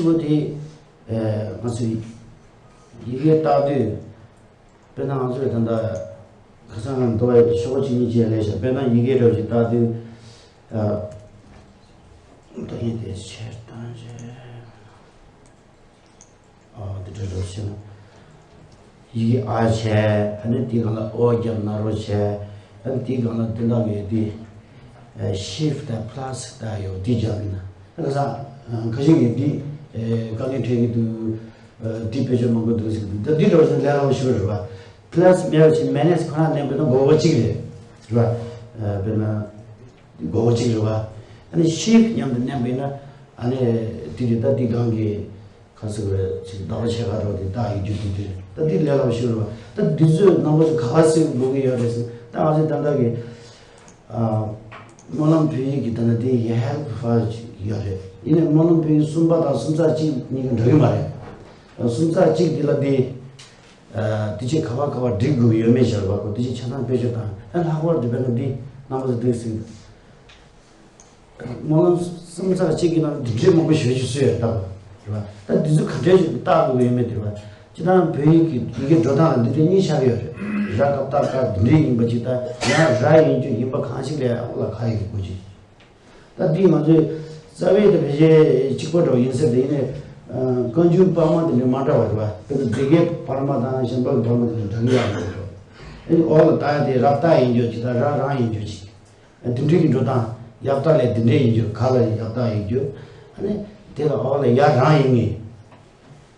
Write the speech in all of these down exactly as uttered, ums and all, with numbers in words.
པོ་དེ། ཨ། ང་ཚོས་ཡི་གེ་བཏགས་དུས། དཔེར་ན་ང་ཚོས་ད་ལྟ་ཁ་སང་འདུག་པའི་ཤོག་གཅིག་གཉིས་ཅིག་ལས་བྱ། དཔེར་ན་ཡི་གེ་འདྲ་ཅིག་བཏགས་དུས། ཨ། ད་ཡིན་དེ་ཆེར་བཏང་རེད། ཨ། འདི་འདྲ་རོ་ཞེ་ན། ཡི་གེ་ཨ་བྱས། ཨ་ནི་དེའི་སྒང་ལ་ཨོ་རྒྱབ་ན་རོ་བྱས། ཨ་ནི་དེའི་སྒང་ལ་འདི་འདྲ་གི་དེ། ཨ། ཤིཕ་དང་པ་ལ་སི་དང་ཡོད་དེ་རྒྱབ་ཡིན་ན། ཁ་སང་ཁ་ཤས་ཀྱིས་འདི། ཨ། དཀའ་ངལ་འཕྲད་ཀྱི་འདུག། ཨ། འདི་བེད་སྤྱོད་མང་པོ་འདུག་ཟེར་གྱི་འདུག། ད་འདི་འདྲ་བ་ཞིག་ལས་སླ་པོ་ཞིག་རེད་པ། པ་ལ་སི་མེད་པ་ཅིག་མའི་ནས་སི་ཁོ་རང་མནན་པ་ཡིན་ན་མགོ་སྐོར་གཅིག་རེད། རེད་པ། ཨ། དཔེར་ན། མགོ་སྐོར་གཅིག་རེད་པ། ཨ་ནི་ཤིཕ་མཉམ་དུ་མནན་པ་ཡིན་ན། ཨ་ནི་དེ་དེ་ད་འདི་སྒང་གི། ཁ་སང་གི་ཅིག་ཟླ་བ་ཕྱེད་ཀ་འགྲོ་དེ་ད་ཡིག་རྒྱུགས་དེ་དེ་རེད། ད་འདི་ལས་སླ་པོ་ཞིག་རེད་པ། ད་འདི་ཚོའི་རྣམ་པ་ཚོ་ག་པར་གཟིགས་དགོས་ཀྱི་ཡོད་རེད་ཟེར་ན། ད་ང་ཚོའི་ད་ལྟ་གི། ཨ། སྨོན་ལམ་བོད་ཡིག་གི་ད་ལྟ་དེ་ཡ་ཧལ་ཕ་ཅིག་ཡོད་རེད། ཡིན་ནའི་སྨོན་ལམ་བོད་ཡིག་གསུམ་པ་དང་གསུམ་ཚེག་གཅིག་གཉིས་ཀ་འདྲ་གི་མ་རེད། གསུམ་ཚེག་གཅིག་འདི་ལ་འདི། ཨ། དེ་ཆེད་ག་པར་ག་པར་སྒྲིག་དགོས་ཀྱི་ཡོད་མེད་སྦྱར་བ་གོ། དེ་ཆེད་ཆ་ཚང་བེད་སྤྱོད་བཏང་། ཨ། ལྷག་པར་དུ་དཔེར་ན་འདི་རྣམ་པ་ཚོ་འདུག་ཟེར། སྨོན་ལམ་གསུམ་ཚེག་གཅིག་གི་ནང་འདི་འདྲའི་མང་པོ་ཞེ་པོ་ཅིག་བཟོས་ཡོད་ད། རེད་པ། ད་འདི་ཚོ་ག་འདྲས་ཞིག་བཏགས་དགོས་ཀྱི་ཡོད་མེད་དེ་རེད་པ། སྤྱིར་བཏང་བོད་ཡིག་གི་ཡི་གེ་འགྲོ་སྟངས་ལ་འདི་འདྲའི་གཉིས་ཆགས་ཀྱི་ཡོད་རེད། ར་ཀ་བཏགས་ཀ་འདི་འདྲའི་ཡིན་པ་ཅིག་དང་། ཡང་ར་ཡིན་རྒྱུ་ཡིན་པ་གང་ཞིག་ལས་ཨོ་ལ་ག་ཡི་གེ་དགོས་ཅིག། ད་འདི་ང་ཚོས་རྩ་བའི་ད་ཕལ་ཆེར་གཅིག་པ་འདྲ་བོ་ཡིན་ས་དེ། ཡིན་ནའི། ཨ། བཀའ་འགྱུར་པར་མ་དེ་འདྲ་མ་འདྲ་བ་རེད་པ། དཔེར་ན་སྡེ་དགེ་པར་མ་དང་གཞན་པ་གི་པར་མ་དེ་འདྲ་འདྲ་གི་ཡོད་མ་རེད། ཨ་ནི་ཨོ་ལ་ད་ཡ་དེ་ར་བཏགས་ཡིན་རྒྱུ་ཅིག་དང་། ར་རང་ཡིན་རྒྱུ་ཅིག། ཨ། དེ་འདྲའི་གི་འགྲོ་སྟངས། ཡ་བཏགས་ལས་དེ་འདྲའི་ཡིན་རྒྱུ། ག་ལ་ཡ་བཏགས་ཡིན་རྒྱུ། ཨ་ནི་དེ་ལ་ཨོ་ལ་ཡ་རང་ཡིན་ངེས།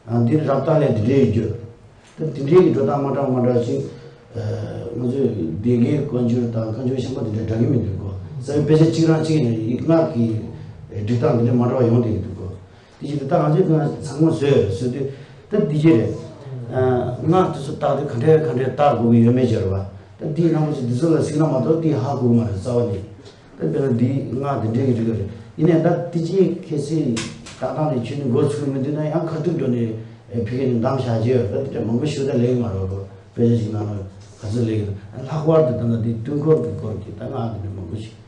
ཨ། འདི་ར་བཏགས་ལས་དེ་འདྲའི་ཡིན་རྒྱུ། ད་དེ་འདྲའི་གི་འགྲོ་སྟངས་མ་འདྲ་མ་འདྲ་ཅིག། ཨ། ང་ཚོས་སྡེ་དགེའི་བཀའ་འགྱུར་དང་བཀའ་འགྱུར་གཞན་པ་དེ་འདྲ་འདྲ་གི་མི་འདུག་གོ། རྩ་བའི་དཔེ་ཆ་གཅིག་རང་གཅིག་ནས་ཡིག་ངག་གི་སྒྲིག་སྟངས་དེ་འདྲ་མ་འདྲ་བ་ཡོང་བསྡད་ཀྱི་འདུག་གོ། དེ་བཞིན་དུ་ད་ང་ཚོས་ཚང་མ་བཟོས་བཟོས་དུས། ད་འདི་གཅིག་རེད། ཨ། སྔགས་དེ་ཚོ་བཏགས་དུས་ག་འདྲས་ག་འདྲས་བཏགས་དགོས་ཀྱི་ཡོད་མེད་སྦྱར་བ། ད་འདིའི་རྣམ་པ་ཚོ་འདི་ཚོ་ལ་གཟིགས་ན་མ་གཏོགས་འདི་ཧ་གོ་གི་མ་རེད། རྩ་བ་ནས། ད་དཔེར་ན་འདིའི་སྔགས་འདི་འདྲས་ཀྱི་རིགས་རེད། ཡིན་ནའི་ད་འདི་གཅིག་གལ་སྲིད་བཏགས་སྟངས་དེ་ཁྱོན་ནས་མགོ་ཚོས་མི་འདུག་ན། ཡང་ཁ་ཐུག་འགྲོ་ནས་ཕ་གི་ནས་འདམ་བཞག་རྒྱུ་ཡོད། ད་འདི་འདྲ་མང་པོ་ཞིག་ད་ལས་ཀྱི་མ་རེད་གོ། དཔེ་ཆ་ཞིག་ནང་ལ་ག་ཚོད་ལས་ཀྱི་འདུག། ལྷག་པར་དུ་ད་ལྟ་འདི་དུས་འཁོར་གྱི་སྐོར་གྱི་ད་སྔགས་འདི་འདྲ་མང་པོ་ཞིག།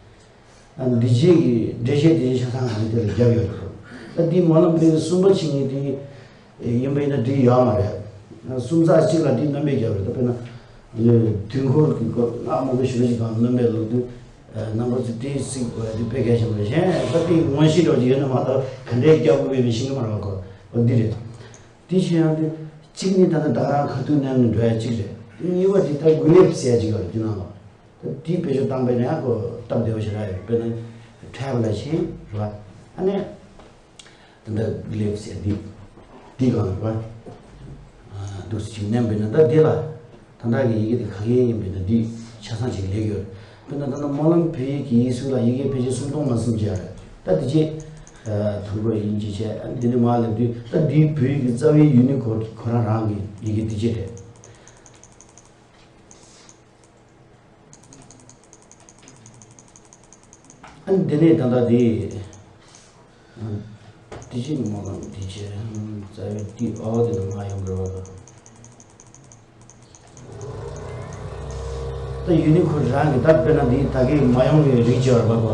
ཨ། འདི་རྗེས་ཀྱི་འགྲེལ་བཤད་དེ་ཆ་ཚང་ག་རེ་དེ་ལ་བརྒྱབ་ཡོད་རེད། ད་འདི་སྨོན་ལམ་པའི་གསུམ་པ་བྱེད་མཁན་དེ་ཡིན་པ་ཡིན་ན་འགྲིག་ཡོད་མ་རེད། གསུམ་ཚེག་གཅིག་ལ་འདི་སྣོན་པ་བརྒྱབ་རེད། ད་དཔེར་ན་དུས་འཁོར་གྱི་སྐོར་སྔགས་མང་པོ་ཞེ་པོ་ཅིག་སྒང་སྣོན་པ་ལབ་དུས། རྣམ་པ་ཚོས་དེ་གཟིགས་དགོས་ཡ་དེ་དཔེ་གལ་ཆེན་པོ་རེད། གཞན་ད་དེ་ངོ་ཤེས་འདྲ་ཅིག་ཡོད་ན་མ་གཏོགས་ག་འདྲས་བརྒྱབ་དགོས་པའི་མི་ཤེས་ཀྱི་མ་རེད་པ་གོ། འོ་འདི་རེད། དེ་བྱས་ཡང་དེ་གཅིག་ནི་ད་ལྟ་ད་ག་རང་ཁ་ཐུག་མནན་ནས་འགྲོ་ཡ་གཅིག་རེད། གཉིས་པ་དེ་ད་གུ་ལེབ་ཟེར་ཡ་ཅིག་ཡོད་རེད། འདི་ནང་ལ། ད་དེའི་བེད་སྤྱོད་བཏང་པ་ཡིན་ན་ཡང་ཁོ་སྟབས་བདེ་པོ་ཞེ་དྲག་ཡོད། དཔེར་ན་ཊེབ་ལེ་ཤན་རེད་པ། ཨ་ནི་ད་ལྟ་གུ་ལེབ་ཟེར་འདི། འདི་སྒང་རེད་པ། ཨ། འདུག་སེ་ཅིག་མནན་པ་ཡིན་ན། ད་འདི་ལ་ད་ལྟ་གི་ཡི་གེ་དེ་ག་གེ་ཡིན་པ་ཡིན་ན་འདི་ཆ་ཚང་ཅིག་སླེབས་ཡོད། དཔེར་ན་ད་ལྟ་སྨོན་ལམ་བོད་ཡིག་གི་ཡིག་གཟུགས་ལ་ཡི་གེ་ཕལ་ཆེར་སུམ་སྟོང་མ་ཟིན་ཅིག་ཡོད་རེད། ད་འདི་ཅིག། ཨ། དུམ་བུ་ཡིན་གཅིག་བྱས། ཨ། འདི་ནས་མར་སླེབས་དུས་ད་འདི་བོད་ཡིག་གི་རྩ་བའི་ཡུ་ནི་ཀོཌ་ཁོ་རང་རང་གི་ཡི་གེ་འདི་གཅིག་རེད། ཨ་ནི་འདི་ནས་ད་ལྟ་འདི། ཨ། འདི་ཅི་མོ་ལ་འདི་ཅི། རྩ་བའི་འདི་ཨོ་འདི་ལ་མ་ཡོང་རེད་པ། ད་ཡུ་ནི་ཀོཌ་རང་གི་ད་དཔེར་ན་འདི་ད་གིན་མ་ཡོང་བའི་རིགས་ཅིག་ཡོད་རེད་པ།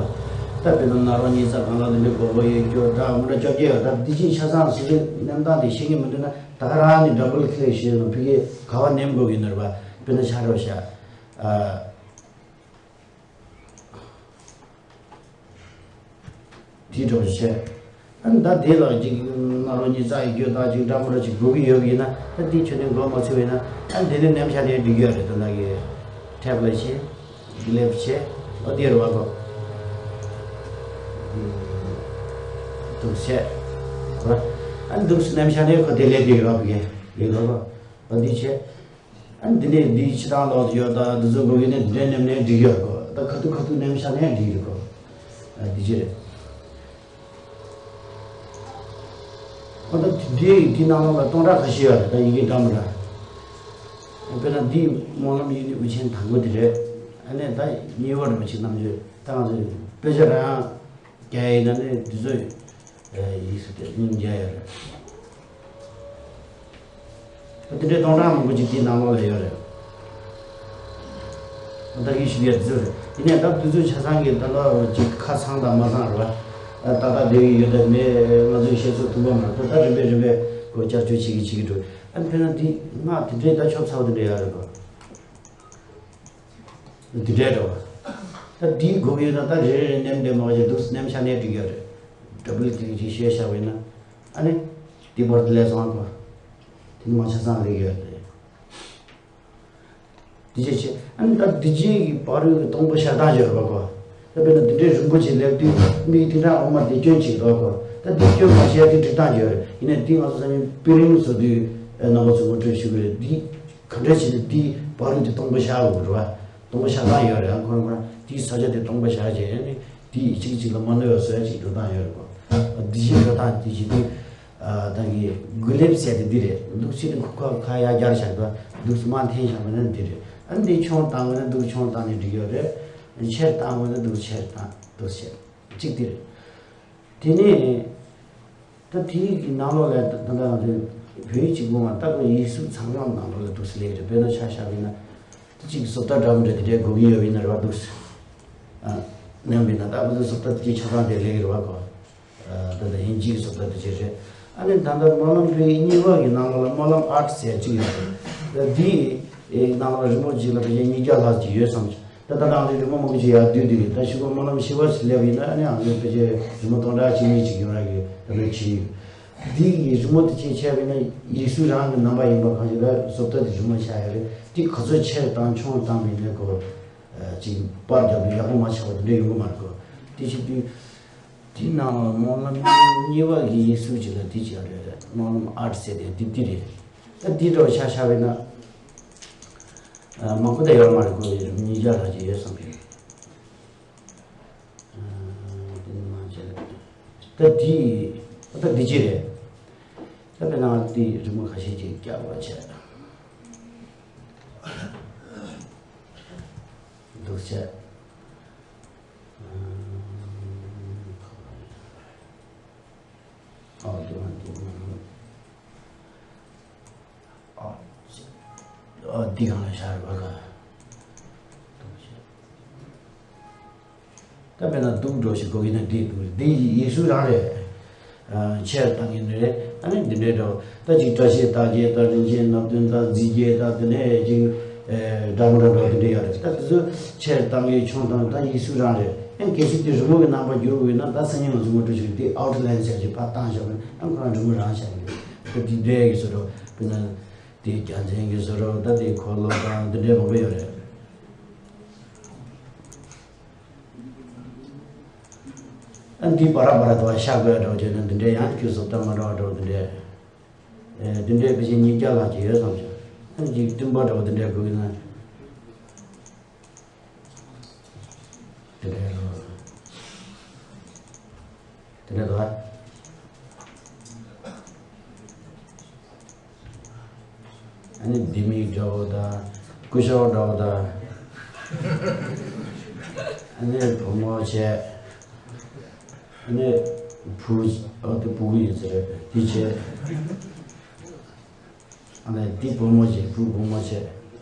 ད་དཔེར་ན་ན་རོ་གཉིས་ཚེག་སྒང་ལ་འདི་འདྲའི་མགོ་སྐོར་ཡོད་རྒྱུ་འདྲ་མི་འདྲ་བཅོ་བརྒྱད་ཡོད། ད་འདི་ཅི་ཆ་ཚང་སོ་སོའི་མནན་སྟངས་དེ་ཤེས་ཀྱི་མི་འདུག་ན། ད་ག་རང་ནས་ཌབ་བལ་ཀི་ལིག་བྱས་ཡོང་། ཕ་གིར་ག་པར་མནན་དགོས་ཀྱི་ཡིན་ན་རེད་པ། དཔེར་ན་ཆ་རོགས་བྱ། ཨ། དེའི་གྲོགས་བྱས། ཨ་ནི་ད་དེ་ལ་ཅིག་ན་རོ་གཉིས་ཚེག་ཡོད་རྒྱུ་དང་ཅིག་འདྲ་མི་འདྲ་ཅིག་དགོས་ཀྱི་ཡོད་ཀྱི་ཡིན་ན། ཨ། འདི་ཁྱོན་ནས་མགོ་མ་ཚོས་པ་ཡིན་ན། ཨ། འདི་ནས་མནན་བཞག་ནས་འགྲིག་གི་ཡོད་རེད། ད་ལྟ་གི་ཊེབ་ལེ་ཤན། གུ་ལེབ་བྱས། ཨོ་འདི་རེད་པ་གོ། འདུག་སེ་བྱས། ཨ། འདུག་སེ་མནན་བཞག་ནས་ཁོ་དེ་ལས་དེ་ཡོད་པ་གི་ཡིན་པ་གོ། ཨོ་འདི་བྱས། ཨ། འདི་ནས་འདི་ཕྱི་ནང་ལོགས་ཡོད། ད་འདི་ཚོ་དགོས་ཀྱི་ནས་འདི་འདྲ་མནན་ནས་འགྲིག་ཡོད་གོ། ད་ཁ་ཐུག་ཁ་ཐུག་མནན་བཞག་ནས་འགྲིག་ཡོད་གོ། ཨ། འདི་ཅི་རེད། ཨ། ད་འདི་འདི་ནང་ལོགས་ལ་སྟོང་ཕྲག་ཁ་ཤས་ཡོད་རེད། ད་ཡི་གེ་འདྲ་མི་འདྲ། དཔེར་ན་འདི་སྨོན་ལམ་ཡུལ་ནི་དབུ་ཆེན་དང་པོ་འདི་རེད། ཨ་ནི་ད་གཉིས་པ་རེད་པ། ཅིག་རྣམ་དཔྱོད་ད་ང་ཚོས་དཔེ་ཆ་རང་རྒྱག་ཡིན་ན་ནི་འདི་ཚོ་ཡིག་གཟུགས་དེ་སྙིང་རྗེ་ཡོད་རེད། ད་དེ་འདྲའི་སྟོང་ཕྲག་མང་པོ་ཅིག་དེའི་ནང་ལོགས་ལ་ཡོད་རེད། ད་ཡིད་ཆེས་ཡོད་ཚོད་རེད། ཡིན་ནའི་ད་དུས་ཚོད་ཆ་ཚང་གི་ད་ལོ་ཅིག་ཁ་ཚང་དང་མ་ཚང་རེད་པ། ད་ཏག་ཏག་བསྡད་ཀྱི་ཡོད་དམ་མེད་ང་ཚོས་བཤད་ཚོད་ཐུབ་པ་མ་རེད། ད་རིམ་པས་རིམ་པས་ཁོ་བསྐྱར་བཅོས་བྱེད་ཀྱི་བྱེད་ཀྱི་འགྲོ། ཨ་ནི་དཔེར་ན་འདི་སྔགས་དེ་འདྲའི་ད་ཆོབ་ཚ་བོ་དེ་འདྲ་ཡོད་རེད་པ། འདི་འདྲའི་འདྲ་བ། ད་འདིའི་སྒོ་ཡོད་ན་ད་རེ་རེ་རེ་ནེམ་འདྲེ་མ་བྱེད་འདུག་ནེམ་ཤ་ནས་འགྲིག་ཡོད་རེད། ཌབ་ལིའུ་ཊི་ཅིག་ཤོད་བཞག་པ་ཡིན་ན། ཨ་ནི། འདི་བར་དུ་ལས་བཟང་གོ། དེ་ནི་མ་ཆ་ཚང་ལས་ཡོད་རེད། འདི་ཅེས་བྱེད། ཨ་ནི་ད་འདི་ཅེས་ཀྱི་བར་དུ་སྟོང་པ་ཤར་སྟངས་ཡོད་རེད་པ་གོ། ད་དཔེར་ན་འདི་འདྲའི་རིང་པོ་ཅིག་སླེབས་དུས་མིག་དེ་འདྲ་འོ་མ་དེ་སྐྱོན་ཅིག་འདུག་གོ། ད་འདི་སྐྱོན་མ་བྱས་དེ་འགྲིག་སྟངས་ཡོད་རེད། ཡིན་ནའི་འདི་ང་ཚོ་ས་མིན་པི་རིང་བཟོ་དུས་རྣམ་པ་ཚོ་ངོ་སྤྲོད་ཞུ་གི་རེད། འདི། ག་འདྲ་བྱས་ནས་དེའི་བར་དུ་སྟོང་པ་ཤར་དགོས་རེད་བ། སྟོང་པ་ཤར་སྟངས་ཡོད་རེད། ཁོ་རང་ཁོ་རང་དེའི་ས་ཆ་དེ་སྟོང་པ་ཤར་བྱས་ནས་དེ་གཅིག་གཅིག་ལ་མ་གནོད་པ་བཟོ་ཡ་གཅིག་འགྲོ་སྟངས་ཡོད་རེད་བ། འདི་བཞིན་འགྲོ་སྟངས་དེ་བཞིན་དུ། ད་གི་གུ་ལེབ་ཟེར་དེ་འདི་རེད། འདུག་ཕྱིར་ཁུག་ཁ་ཁ་ཡར་རྒྱར་བཞག་པ་འདུག་སུ་མ་འཐེན་བཞག་པ་ན་འདི་རེད། ཨ་འདི་ཆུང་བཏང་བ་ན་འདུག་ཆུང་བཏང་ནས་འགྲིག་ཡོད་རེད། ཆེར་བཏང་བ་ན་འདུག་ཆེར་བཏང་འདུག་ཆེར་གཅིག་འདི་རེད། དེ་ནས། ད་དེའི་གི་ནང་ལོགས་ལ་ད་ད་ད་བོད་ཡིག་གཅིག་པུ་མ་ད་ཁོ་ཡིག་གཟུགས་ཚང་མ་ནང་ལོགས་ལ་འདུག་སེ་སླེབས་རེད། དཔེར་ན་ཆ་བཞག་པ་ཡིན་ན། ད་གཅིག་བཟོ་ལྟ་འདྲ་མི་འདྲ་དེ་འདྲའི་དགོས་ཀྱི་ཡོད་པ་ཡིན་ན་རེད་བ་འདུག་སེ། ཨ། མཉམ་པ་ཡིན་ན་ད་ཁོ་ཚོ་བཟོ་ལྟ་དེ་གཅིག་ཆ་ཚང་དེ་སླེབས་ཀྱི་རེད་བ་ཁོ། ཨ། ད་ད་དབྱིན་ཇིའི་བཟོ་ལྟ་དེ་གཅིག་རེད། ཨ་ནི་ད་ལྟ་སྨོན་ལམ་པའི་གཉིས་པ་གི་ནང་ལོགས་ལ་སྨོན་ལམ་ཨརཊ་ཟེར་གཅིག་ཡོད་རེད། ད་འདིའི་ནང་ལོགས་ལ་རི་མོ་གཅིག་ལ་ཕལ་ཆེར་ཉིས་བརྒྱ་ལྷག་ཅིག་ཡོད་བསམ་གྱི། ད་ད་ལྟ་ང་ཚོའི་རི་མོ་མང་པོ་ཅིག་ཡར་བསྡུས་བསྡུས་ནས་ད་ཕྱི་པོ་སྨོན་ལམ་བཞི་པ་ཞིག་སླེབས་ཡིན་ན། ཨ་ནི་ང་ཚོའི་ཕལ་ཆེར་རི་མོ་སྟོང་ཕྲག་གཅིག་གཉིས་ཅིག་ཡོང་ཡ་གི་ད་ལྟ་བྱས་ཡོད། འདི་གི་རི་མོ་དེ་ཅིག་བྱས་པ་ཡིན་ན་ཡིག་གཟུགས་རང་གི་རྣམ་པ་ཡིན་པ་གང་ཞིག་ལ་བཟོ་ལྟ་དེ་རི་མོ་ཆགས་ཡ་རེད། དེ་ག་ཚོད་ཆེར་བཏང་ཆུང་བཏང་བ་ཡིན་ནའི་ཁོ་ཅིག་པར་རྒྱབ་ནས་ཡག་པོ་མ་ཆགས་པ་དེ་འདྲ་ཡོང་གི་མ་རེད་ཁོ། དེ་བྱེད་དུས་དེ་ནང་ལ་སྨོན་ལམ་གཉིས་པ་གི་ཡིག་གཟུགས་ཅིག་ལ་དེ་ཅིག་ཡ་རེད། སྨོན་ལམ་ཨརཊ་ཟེར་དེ་དེབ་དེ་རེད། ད་འདི་འདྲ་བ་ཆ་བཞག་པ་ཡིན་ན། ཨ། མང་པོ་ད་ཡོད་མ་རེད། ཁོ་ཉིས་བརྒྱ་ལྷག་ཅིག་ཡོད་བསམ་གི། ཨ། དེ་ནི་མ་བྱས། ད་འདི། ད་འདི་ཅི་རེད། ད་དཔེར་ན་འདི་རི་མོ་ཁ་ཤས་ཅིག་རྒྱག་པ་བྱས། འདུག་བྱས། ཨ། འདུག་འདུག་ཨ། ཨ། འདི་གང་ལ་ཤར་བ་ག་ད་དཔེར་ན་འདུག་འགྲོ་ཞིག་གོ་གི་ན་འདི་འདུག་འདི་ཡིག་གཟུགས་རང་རེད། ཨ། ཆེར་བཏང་གི་ནི་རེད། ཨ་ནི་འདི་འདྲའི་འདྲ་བོ། ད་ཅིག་བཀྲ་ཤིས་རྟགས་བརྒྱད་དང་རིན་ཆེན་སྣ་བདུན་དང་རྫས་བརྒྱད་དང་དེ་ནས་ཅིག་ཨེ། འདྲ་མི་འདྲ་འདྲ་བོ་དེ་འདྲ་ཡོད་རེད། ད་དེ་ཚོ་ཆེར་བཏང་གི་ཆུང་བཏང་ད་ཡིག་གཟུགས་རང་རེད། ཨ་ནི་གལ་སྲིད་དེ་རི་མོ་གི་རྣམ་པ་བསྒྱུར་དགོས་ན་ད་སང་ཉིན་ང་ཚོ་ངོ་སྤྲོད་བྱེད་དུས་ཨའུ་ཊི་ལའིན་ཟེར་གྱི་ཕར་བཏང་བཞག་པ་ཡིན་ན་ཁོ་རང་རི་མོ་རང་ཆགས་ཀྱི་རེད། ད་འདི་འདྲའི་གི་བཟོ་འདྲ་བོ། དཔེར་ན། དེའི་རྒྱལ་མཚན་གྱི་བཟོ་འདྲ་བོ། ད་དེའི་འཁོར་ལོ་དང་འདི་འདྲའི་མང་པོ་ཡོད་རེད། ཨ་འདི་བ་ར་བ་ར་དུ་བ་ཤ་དགོས་འདྲ་བོ་བྱས་ན་འདི་འདྲའི་ཡང་ཁྱོད་བཟོ་ལྟ་མ་འདྲ་བ་འདྲ་བོ་འདི་འདྲའི། ཨེ། འདི་འདྲའི་ཕལ་ཆེར་ཉིས་བརྒྱ་ལྷག་ཅིག་ཡོད་བསམ་བྱུང་། ཨ་ནི་ཅིག་སྤྲིན་པ་འདྲ་བོ་འདི་འདྲའི་དགོས་ཀྱི་ན། འདི་འདྲའི་ལོ། དེ་འདྲ་འདུག་ཨ། ཨ་ནི་ལྡེ་མིག་འདྲ་བོ་དང་། སྐུ་ཞབས་འདྲ་བོ་དང་། ཨ་ནི་བུ་མོ་བྱས། ཨ་ནི་བུ། ཨ་དེ་བུ་གུ་ཡིན་ཟེར་རེད། དེ་བྱས། ཨ་ནི་འདི་བུ་མོ་བྱས། བུ་བུ་མོ་བྱས།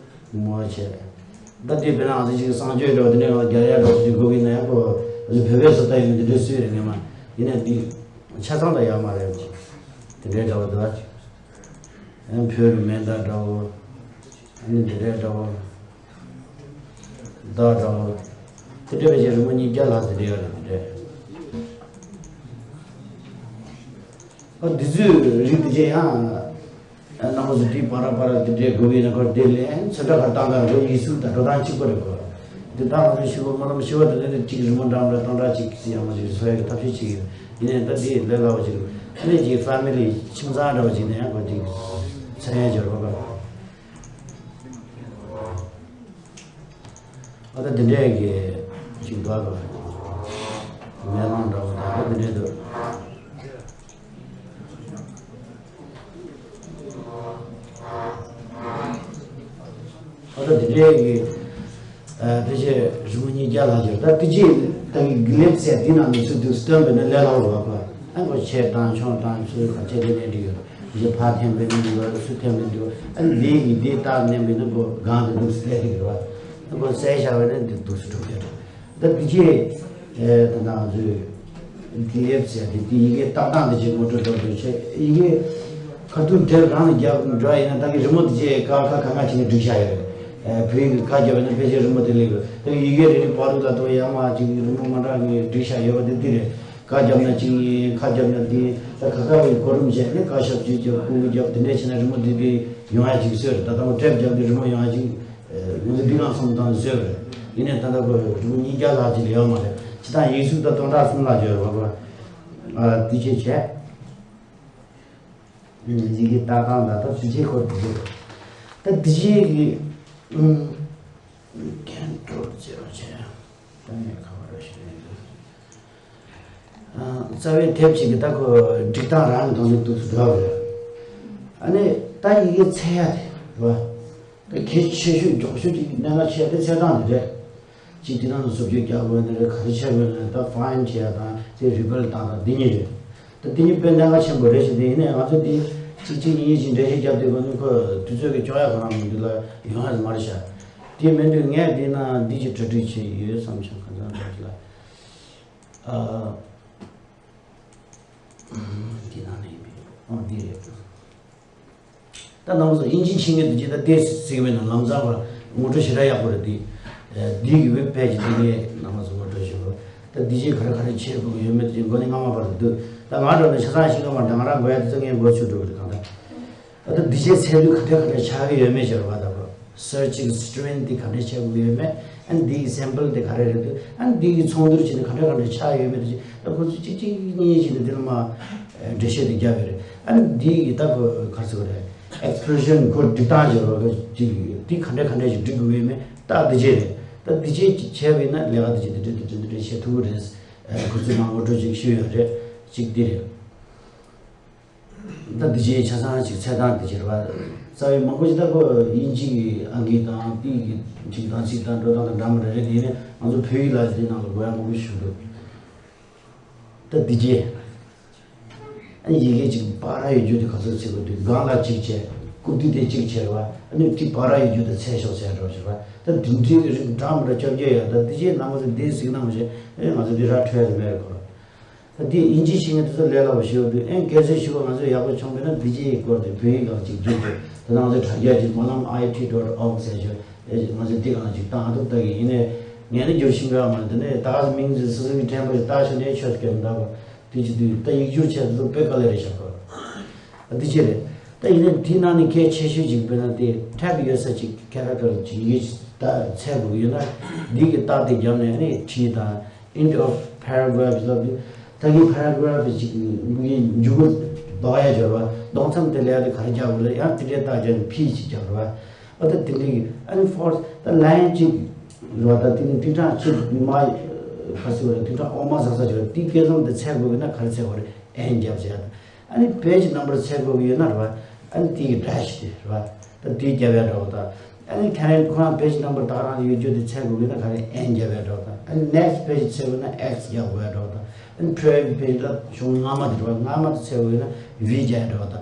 བུ་མོ་བྱས། ད་འདི་དཔེར་ན་ང་ཚོ་ཅིག་གསང་སྤྱོད་འདྲ་བོ་དེ་འདྲའི་ངང་རྒྱག་ཡ་འདྲ་བོ་ཅིག་དགོས་ཀྱི་ན་ཡང་ཁོ། ང་ཚོ་བོད་པའི་བཟོ་ལྟ་ཡིན་ན་འདི་འདྲའི་སྲོལ་རེད་ངེས་མ། ཡིན་ནའི་འདི་ཆ་ཚང་ད་ཡག་མ་རེད། དེ་འདྲའི་འདྲ་བོ་འདུག་ཨ། ཡང་བོད་རུ་མེད་ད་འདྲ་བོ། ཨ་ནི་འདི་འདྲའི་འདྲ་བོ། ད་འདྲ་བོ། དེ་འདྲ་བའི་ཅིག་རི་མོ་ཉིས་བརྒྱ་ལྷག་ཙམ་འདྲ་ཡོད་རེད་དེ་འདྲའི། ཨ། འདི་ཚོའི་རིགས་དེ་ཅི་ཡང་། རྣམ་པ་ཚོ་དེའི་བར་བར་དེ་འདྲའི་དགོས་ཡིན་ན་ཁོ་དེ་ལན་ཚོན་ཁྲ་གར་བཏང་གར་ཁོ་ཡིག་གཟུགས་དང་འགྲོ་སྟངས་གཅིག་པ་རེད་ཁོ། འདི་ད་ང་ཚོ་ཤི་བོ་སྨོན་ལམ་ཤི་བོ་དེ་ནས་གཅིག་རི་མོ་འདྲ་མི་འདྲ་སྟོང་ཕྲག་གཅིག་ཙམ་ཡང་མ་ཅིག་བཟོ་ཡག་གི་ཐབས་ཤེས་བྱེད་ཀྱི་ཡོད། ཡིན་ནའི་ད་དེ་ལས་སླ་བོ་ཅིག་རེད། ཨ་ནི་ཅིག་ཕ་མི་ལི་ཁྱིམ་ཚང་འདྲ་བོ་ཅིག་ནས་ཡང་ཁོ་ཅིག་མཚན་ཡང་སྦྱོར་བ་དགོས། ཨ་ད་འདི་འདྲའི་གི་ཅིག་འདུག་ག་མེ་ལོང་འདྲ་བོ་དང་ཨ་འདི་འདྲའི་འདུག་ཨ་ད་འདི་འདྲའི་གི། ཨ་ཕལ་ཆེར་རི་མོ་ཉིས་བརྒྱ་ལྷག་ཅིག་ད་དེ་རྗེས་ད་གི་གི་ལེབ་ཟེར་དེ་ནང་མི་ཚོས་དུ་སྟོན་པས་ན་ལས་སླ་བོ་རེད་བ། ཨ་ཁོ་ཆེར་བཏང་ཆུང་བཏང་ཚུལ་ག་ཆེ་དེ་ནས་འགྲིག་ཡོད། དེ་ཕར་འཐེན་པའི་མི་འདུག་ལ་སུ་འཐེན་པའི་འདུག་ཨ་ནི་ལས་ཀྱི་དེ་རྟགས་མནན་པའི་ནི་ཁོ་གང་དུ་འདུག་སེ་སླེབས་ཀྱི་རེད་བ། ཨ་ཁོ་གསལ་བཞག་པའི་ནི་འདི་འདུག་སེ་གྲུབ་ཀྱི་རེད། ད་དེ་རྗེས་ཨེ་ད་ང་ཚོས་ ལེབ་ཟེར་ཏེ་དེ་ཡི་གེ་བཏགས་སྟངས་དེ་ཅིག་ངོ་སྤྲོད་འགྲོ་འདུག་བྱས། ཡི་གེ་ཁ་ཐུག་དེབ་རང་ལ་རྒྱབ་འགྲོ་ཡིན་ན། ད་གི་རི་མོ་དེ་ཅིག་ཀ་ཁ་ག་ང་བྱས་ནས་བསྒྲིགས་བཞག་ཡོད་རེད། བོད་ཡིག་གི་ཀ་རྒྱབ་ཡོད་ན་ཕལ་ཆེར་རི་མོ་དེ་སླེབས་ཡོད། ད་གི་ཡི་གེ་རེ་རེ་བར་དུ་ལ་དོ་ཡང་མ་ཅིག་རི་མོ་མ་འདྲ་གི་བསྒྲིགས་བཞག་ཡོད་པ་དེ་འདི་རེད། ཀ་རྒྱབ་ན་གཅིག་ཡིན། ཁ་རྒྱབ་ན་འདི་ཡིན། ད་ཁ་ཁ་བའི་གོ་རིམ་བྱས་ནས་ཀ་ཞབས་ཀྱུ་རྒྱབ། ཀུ་གུ་རྒྱབ། དེ་འདྲས་བྱས་ན་རི་མོ་འདི་འདི་ཡོང་ཡ་ཅིག་བཟོས་རེད། ད་ལྟ་བ་ཊེབ་རྒྱབ་ནས་རི་མོ་ཡོང་ཡ་ཅིག་ངོས་འཛིན་འདི་གང་སོང་དང་བཟོས་པ་རེད། ཡིན་ནའི་ད་ལྟ་བར་རི་མོ་ཉིས་བརྒྱ་ལྷག་ཅིག་ལས་ཡོད་མ་རེད། སྤྱིར་བཏང་ཡིག་གཟུགས་ད་སྟོང་ཕྲག་གསུམ་ལྷག་ཅིག་ཡོད་རེད་པ། ཨ། དེ་ཅིག་བྱས། ཡི་གེ་བཏགས་སྟངས་ད་ལྟ་དེ་ཅིག་ཁོ་དེ་ཅིག་རེད། ད་དེ་ཅིག་གི་ཨུམ། ཀན་ཀྲོལ་ཛི་རོ་བྱས། ད་ངས་ག་པར་ར་ཞིག་རེད་འདུག་ཨ། རྩ་བའི་དེབ་ཅིག་གི་ད་ཁོ་སྒྲིག་སྟངས་རང་གི་དོན་དུ་འདུག་སུ་འགྲོ་བ་རེད། ཨ་ནི་ད་ཡི་གེ་འཚོལ་ཡ་དེ་རེད་བ། ད་གལ་ཆེ་ཤོས་མགྱོགས་ཤོས་ཀྱི་གནད་འགག་ཆེ་བ་དེ་འཚོལ་སྟངས་དེ་རེད། གཅིག་དེ་ནང་ལ་བཟོ་བཅོས་རྒྱག་དགོས་ནི་རེད། ག་རེ་བྱེད་དགོས་ནི་རེད། ད་ཕའིན་བྱེད་ཡ་དང་དེ་རི་བེལ་བཏང་དང་དེ་གཉིས་རེད། ད་དེ་གཉིས་དཔེ་གནད་འགག་ཆེན་པོ་རེད་ཞེས། དེ་ཡིན་ནའི་ང་ཚོ་དེ་གཅིག་གཅིག་གཉིས་གཉིས་ཀྱིས་འགྲེལ་བཤད་རྒྱབ་བསྡད་དགོས་ནི་ཁོ་དུས་ཚོད་ཀྱི་ལྕོགས་ཡ་ཁོ་རང་མི་འདུག་ལ་ཡོང་ཡ་མ་རེད་ཤག་དེ་མིན་དུས་ངས་འདི་ན་འདི་ཅིག་གྲ་སྒྲིག་བྱས་ཡོད་བསམ་བྱུང་། གང་ཟག་འདྲ་ཅིག་ལ། ཨ། འདི་ནང་ནས་ཡིན་པས། ཨོ་འདི་རེད། ད་རྣམ་པ་ཚོ་དབྱིན་ཇི་ཤེས་མཁན་དེ་ཅིག་ད་ལྟའི་ཟེར་གྱི་མེད་ན་ལམ་སང་བར་ངོ་སྤྲོད་ཞེ་དྲག་ཡག་པོ་རེད་དེ། འདི་གི་ཝེབ་པེ་ཇི་དེ་ངས་རྣམ་པ་ཚོ་ངོ་སྤྲོད་ཞུ་རོགས། ད་འདི་ཅིག་ག་རེ་ག་རེ་བྱེད་དགོས་ཀྱི་ཡོད་མེད་དེ་མགོ་ནས་རྔ་མ་བར་དུ་འདུག་ད་ང་འགྲོ་ནས་ཆ་ཚང་ཤེས་ཀྱི་མ་རེད། ང་རང་དགོས་ཡ་དེ་ཚོ་ངས་མགོ་ཚོས་འགྲོ་གི་རེད། གང་ལྟར། ད་ལྟ་འདི་བྱས་ཚད་ལུས་ག་འདྲ་ག་འདྲ་ཆགས་ཀྱི་ཡོད་མེད་ཅེས་པ་ད་གོ། སར་ཅིག་སི་ཊི་རེན་འདི་ག་འདྲ་ཆགས་ཀྱི་ཡོད་མེད། ཨ་ནི་འདི་གི་སེམ་པལ་འདི་ག་རེ་རེད་འདུག་ཨ་ནི་འདི་གི་ཚོགས་འདུར་བྱས་ནས་ག་འདྲ་ག་འདྲ་ཆགས་ཡོད་མེད་དེ། ད་ཁོ་ཚོས་གཅིག་གཅིག་གཉིས་གཉིས་བྱས་ནས་འདི་ལ་མ་འགྲེལ་བཤད་འདི་བརྒྱབ་ཡོད་རེད། ཨ་ནི་འདི་གི་ད་གོ་ག་རེ་ཟེར་དགོས་རེད། ཨེག་སི་པི་རེ་ཤན་ཁོ་སྒྲིག་སྟངས་ཀྱི་རོ་ཅིག་འདི་ག་འདྲ་ག་འདྲ་ཞིག་སྒྲིག་དགོས་ཡོད་མེད་ད་འདི་བྱས་རེད། ད་འདི་བྱས་ཅིག་བྱས་པ་ཡིན་ན་ལས་ཀ་འདི་བྱས་འདི་འདྲ་འདི་འདྲ་འདི་འདྲ་བྱེད་ཐུབ་ཀྱི་རེད། ཁོ་ཚོས་མ་ངོ་སྤྲོད་ཅིག་ཞུས་ཡོད་རེད། གཅིག་འདི་རེད། ད་འདི་བྱས་ཆ་ཚང་ཞིག་འཚོལ་སྟངས་འདི་བྱས་རེད་པ། རྩ་བའི་མང་པོ་ཞིག་ད་ཁོ་དབྱིན་ཇི་གི་ཨང་ཀི་དང་དེ་གི་ཅིག་དང་ཚིག་དང་འགྲོ་སྟངས་དང་འདྲ་མི་འདྲ་རེད། དེ་ནས་ང་ཚོ་བོད་ཡིག་ལ་དེ་ནང་ལ་དགོས་ཡ་མང་པོ་ཞིག་འདུག་ད་འདི་བྱས་ཨ་ནི་ཡི་གེ་ཅིག་བར་ཡོད་རྒྱུ་དེ་ག་ཚོད་བྱེད་དགོས་འདུག་སྒང་ལ་གཅིག་བྱས། རྐུབ་སྟེགས་དེ་གཅིག་བྱས་རེད་པ། ཨ་ནི་དེ་བར་ཡོད་རྒྱུ་དེ་འཚོལ་ཤོག་ཟེར་འགྲོ་བྱས་རེད་པ། ད་དེ་འདྲའི་རིགས་འདྲ་མི་འདྲ་བཅོ་བརྒྱད་ཡོད། ད་འདི་བྱས་རྣམ་པ་ཚོ་འདི་གཟིགས་གནང་བྱས། ཨ་ནི་ང་ཚོ་འདི་ར་འཕྲོད་ཡ་དེ་མེད་རེད་ཁོ། ད་དེ་དབྱིན་ཇི་ཤེས་མཁན་དེ་ཚོ་ལས་སླ་པོ་ཞིག་ཡོད་དུས། ཨེ་གལ་སྲིད་ཞུ་བ་ང་ཚོས་ཡག་པོ་བྱུང་བས་ན་འདི་ཅིག་སྐོར་དེ་བོད་ཡིག་སྒང་ཅིག་བསྒྱུར་ཏེ། ད་ང་ཚོས་དྲ་རྒྱ་ཅིག་སྨོན་ལམ་ཨའི་ཊི་ཌོཊ་ཨོར་གི་ཟེར་ཞོར། ཨེ་ང་ཚོས་འདི་སྒང་ཅིག་བཏང་ཐུབ་ད་གི་ཡིན་ནའི། ངས་ནི་བསྒྱུར་ཤེས་ཀྱི་ཡོད་མ་རེད། དེ་ནས་ད་ག་ས་མིང་ཚོས་སོ་སོ་གི་དྲན་པ་ཞིག་བཏགས་ཤོར་ནའི་ཆོག་གི་མི་འདུག་གོ། དེ་ཅིག་དུས་ད་ཡིག་སྒྱུར་བྱས་དུས་དཔེ་དཀའ་ལས་རེད་ཤག་གོ། ད་འདི་ཅི་རེད། ད་ཡིན་ནའི་འདི་ནང་ནས་གལ་ཆེ་ཤོས་ཅིག་དཔེར་ན་དེ་ཊེག་ཡོད་ས་ཅིག་ཁེ་རེག་ཊར་ཅིག་ཡིག་ད་འཚོལ་དགོས་ཀྱི་ཡོད་ན། འདི་གི་རྟགས་དེ་བརྒྱབ་ནས་ནི་བྲིས་དང་། End of paragraph ལབ་དུས། ད་གིན་པེ་ར་གྷ་རབ་ཅིག་གི་མཇུག་གུ་འདོགས་ཡ་སྦྱོར་བ། འདོགས་མཚམས་དེ་ལ་ཡ་དེ་ག་རེ་རྒྱག་དགོས་ལ། ཡང་དེ་འདྲའི་རྟགས་སྦྱར་ནས་ཕི་ཅིག་རྒྱག་དགོས་བ། ཨ་ད་དེ་འདྲའི་གི་ཨ་ནི་ཕོར་ད་ལའིན་ཅིག་རེད་བ། ད་དེ་ནི་ཐིག་ཕྲེང་གཅིག་མ་ག་ཚོད་རེད། ཐིག་ཕྲེང་འོ་མ་ཟག་ཟག་ཅིག་རེད། དེ་སྐད་གསུམ་དེ་འཚོལ་དགོས་ཀྱི་ན་ག་རེ་འཚོལ་དགོས་རེད། ཨེན་རྒྱབ་ཟེར་ཡ་ད། ཨ་ནི་པེ་ཇི་ནམ་བར་འཚོལ་དགོས་ཀྱི་ཡོད་ན་རེད་བ། ཨ་ནི་དེ་གི་ཌེ་ཤི་དེ་རེད་བ། ད་དེ་རྒྱབ་ཡ་འདྲ་བོ་ད། ཨ་ནི་ཁ་རེ་ཁོ་རང་པེ་ཇི་ནམ་བར་ད་ག་རང་ཡོད་རྒྱུ་དེ་འཚོལ་དགོས་ཀྱི་ན་ག་རེ་ཨེན་རྒྱབ་ཡ་འདྲ་བོ་ད། ཨ་ནི་ནེག་སི་པེ་ཇི་འཚོལ་དགོས་ན་ཨེག་སི་རྒྱབ་དགོས་ཡ་འདྲ་བོ་ད། ཨ་ནི་པི་རི་ཝི་ཡས་པེ་ཇི་ལ་གཞུང་སྔ་མ་དེ་རེད་བ། སྔ་མ་དེ་འཚོལ་དགོས་ཀྱི་ན་ཝི་རྒྱབ་ཡ་འདྲ་བོ་ད།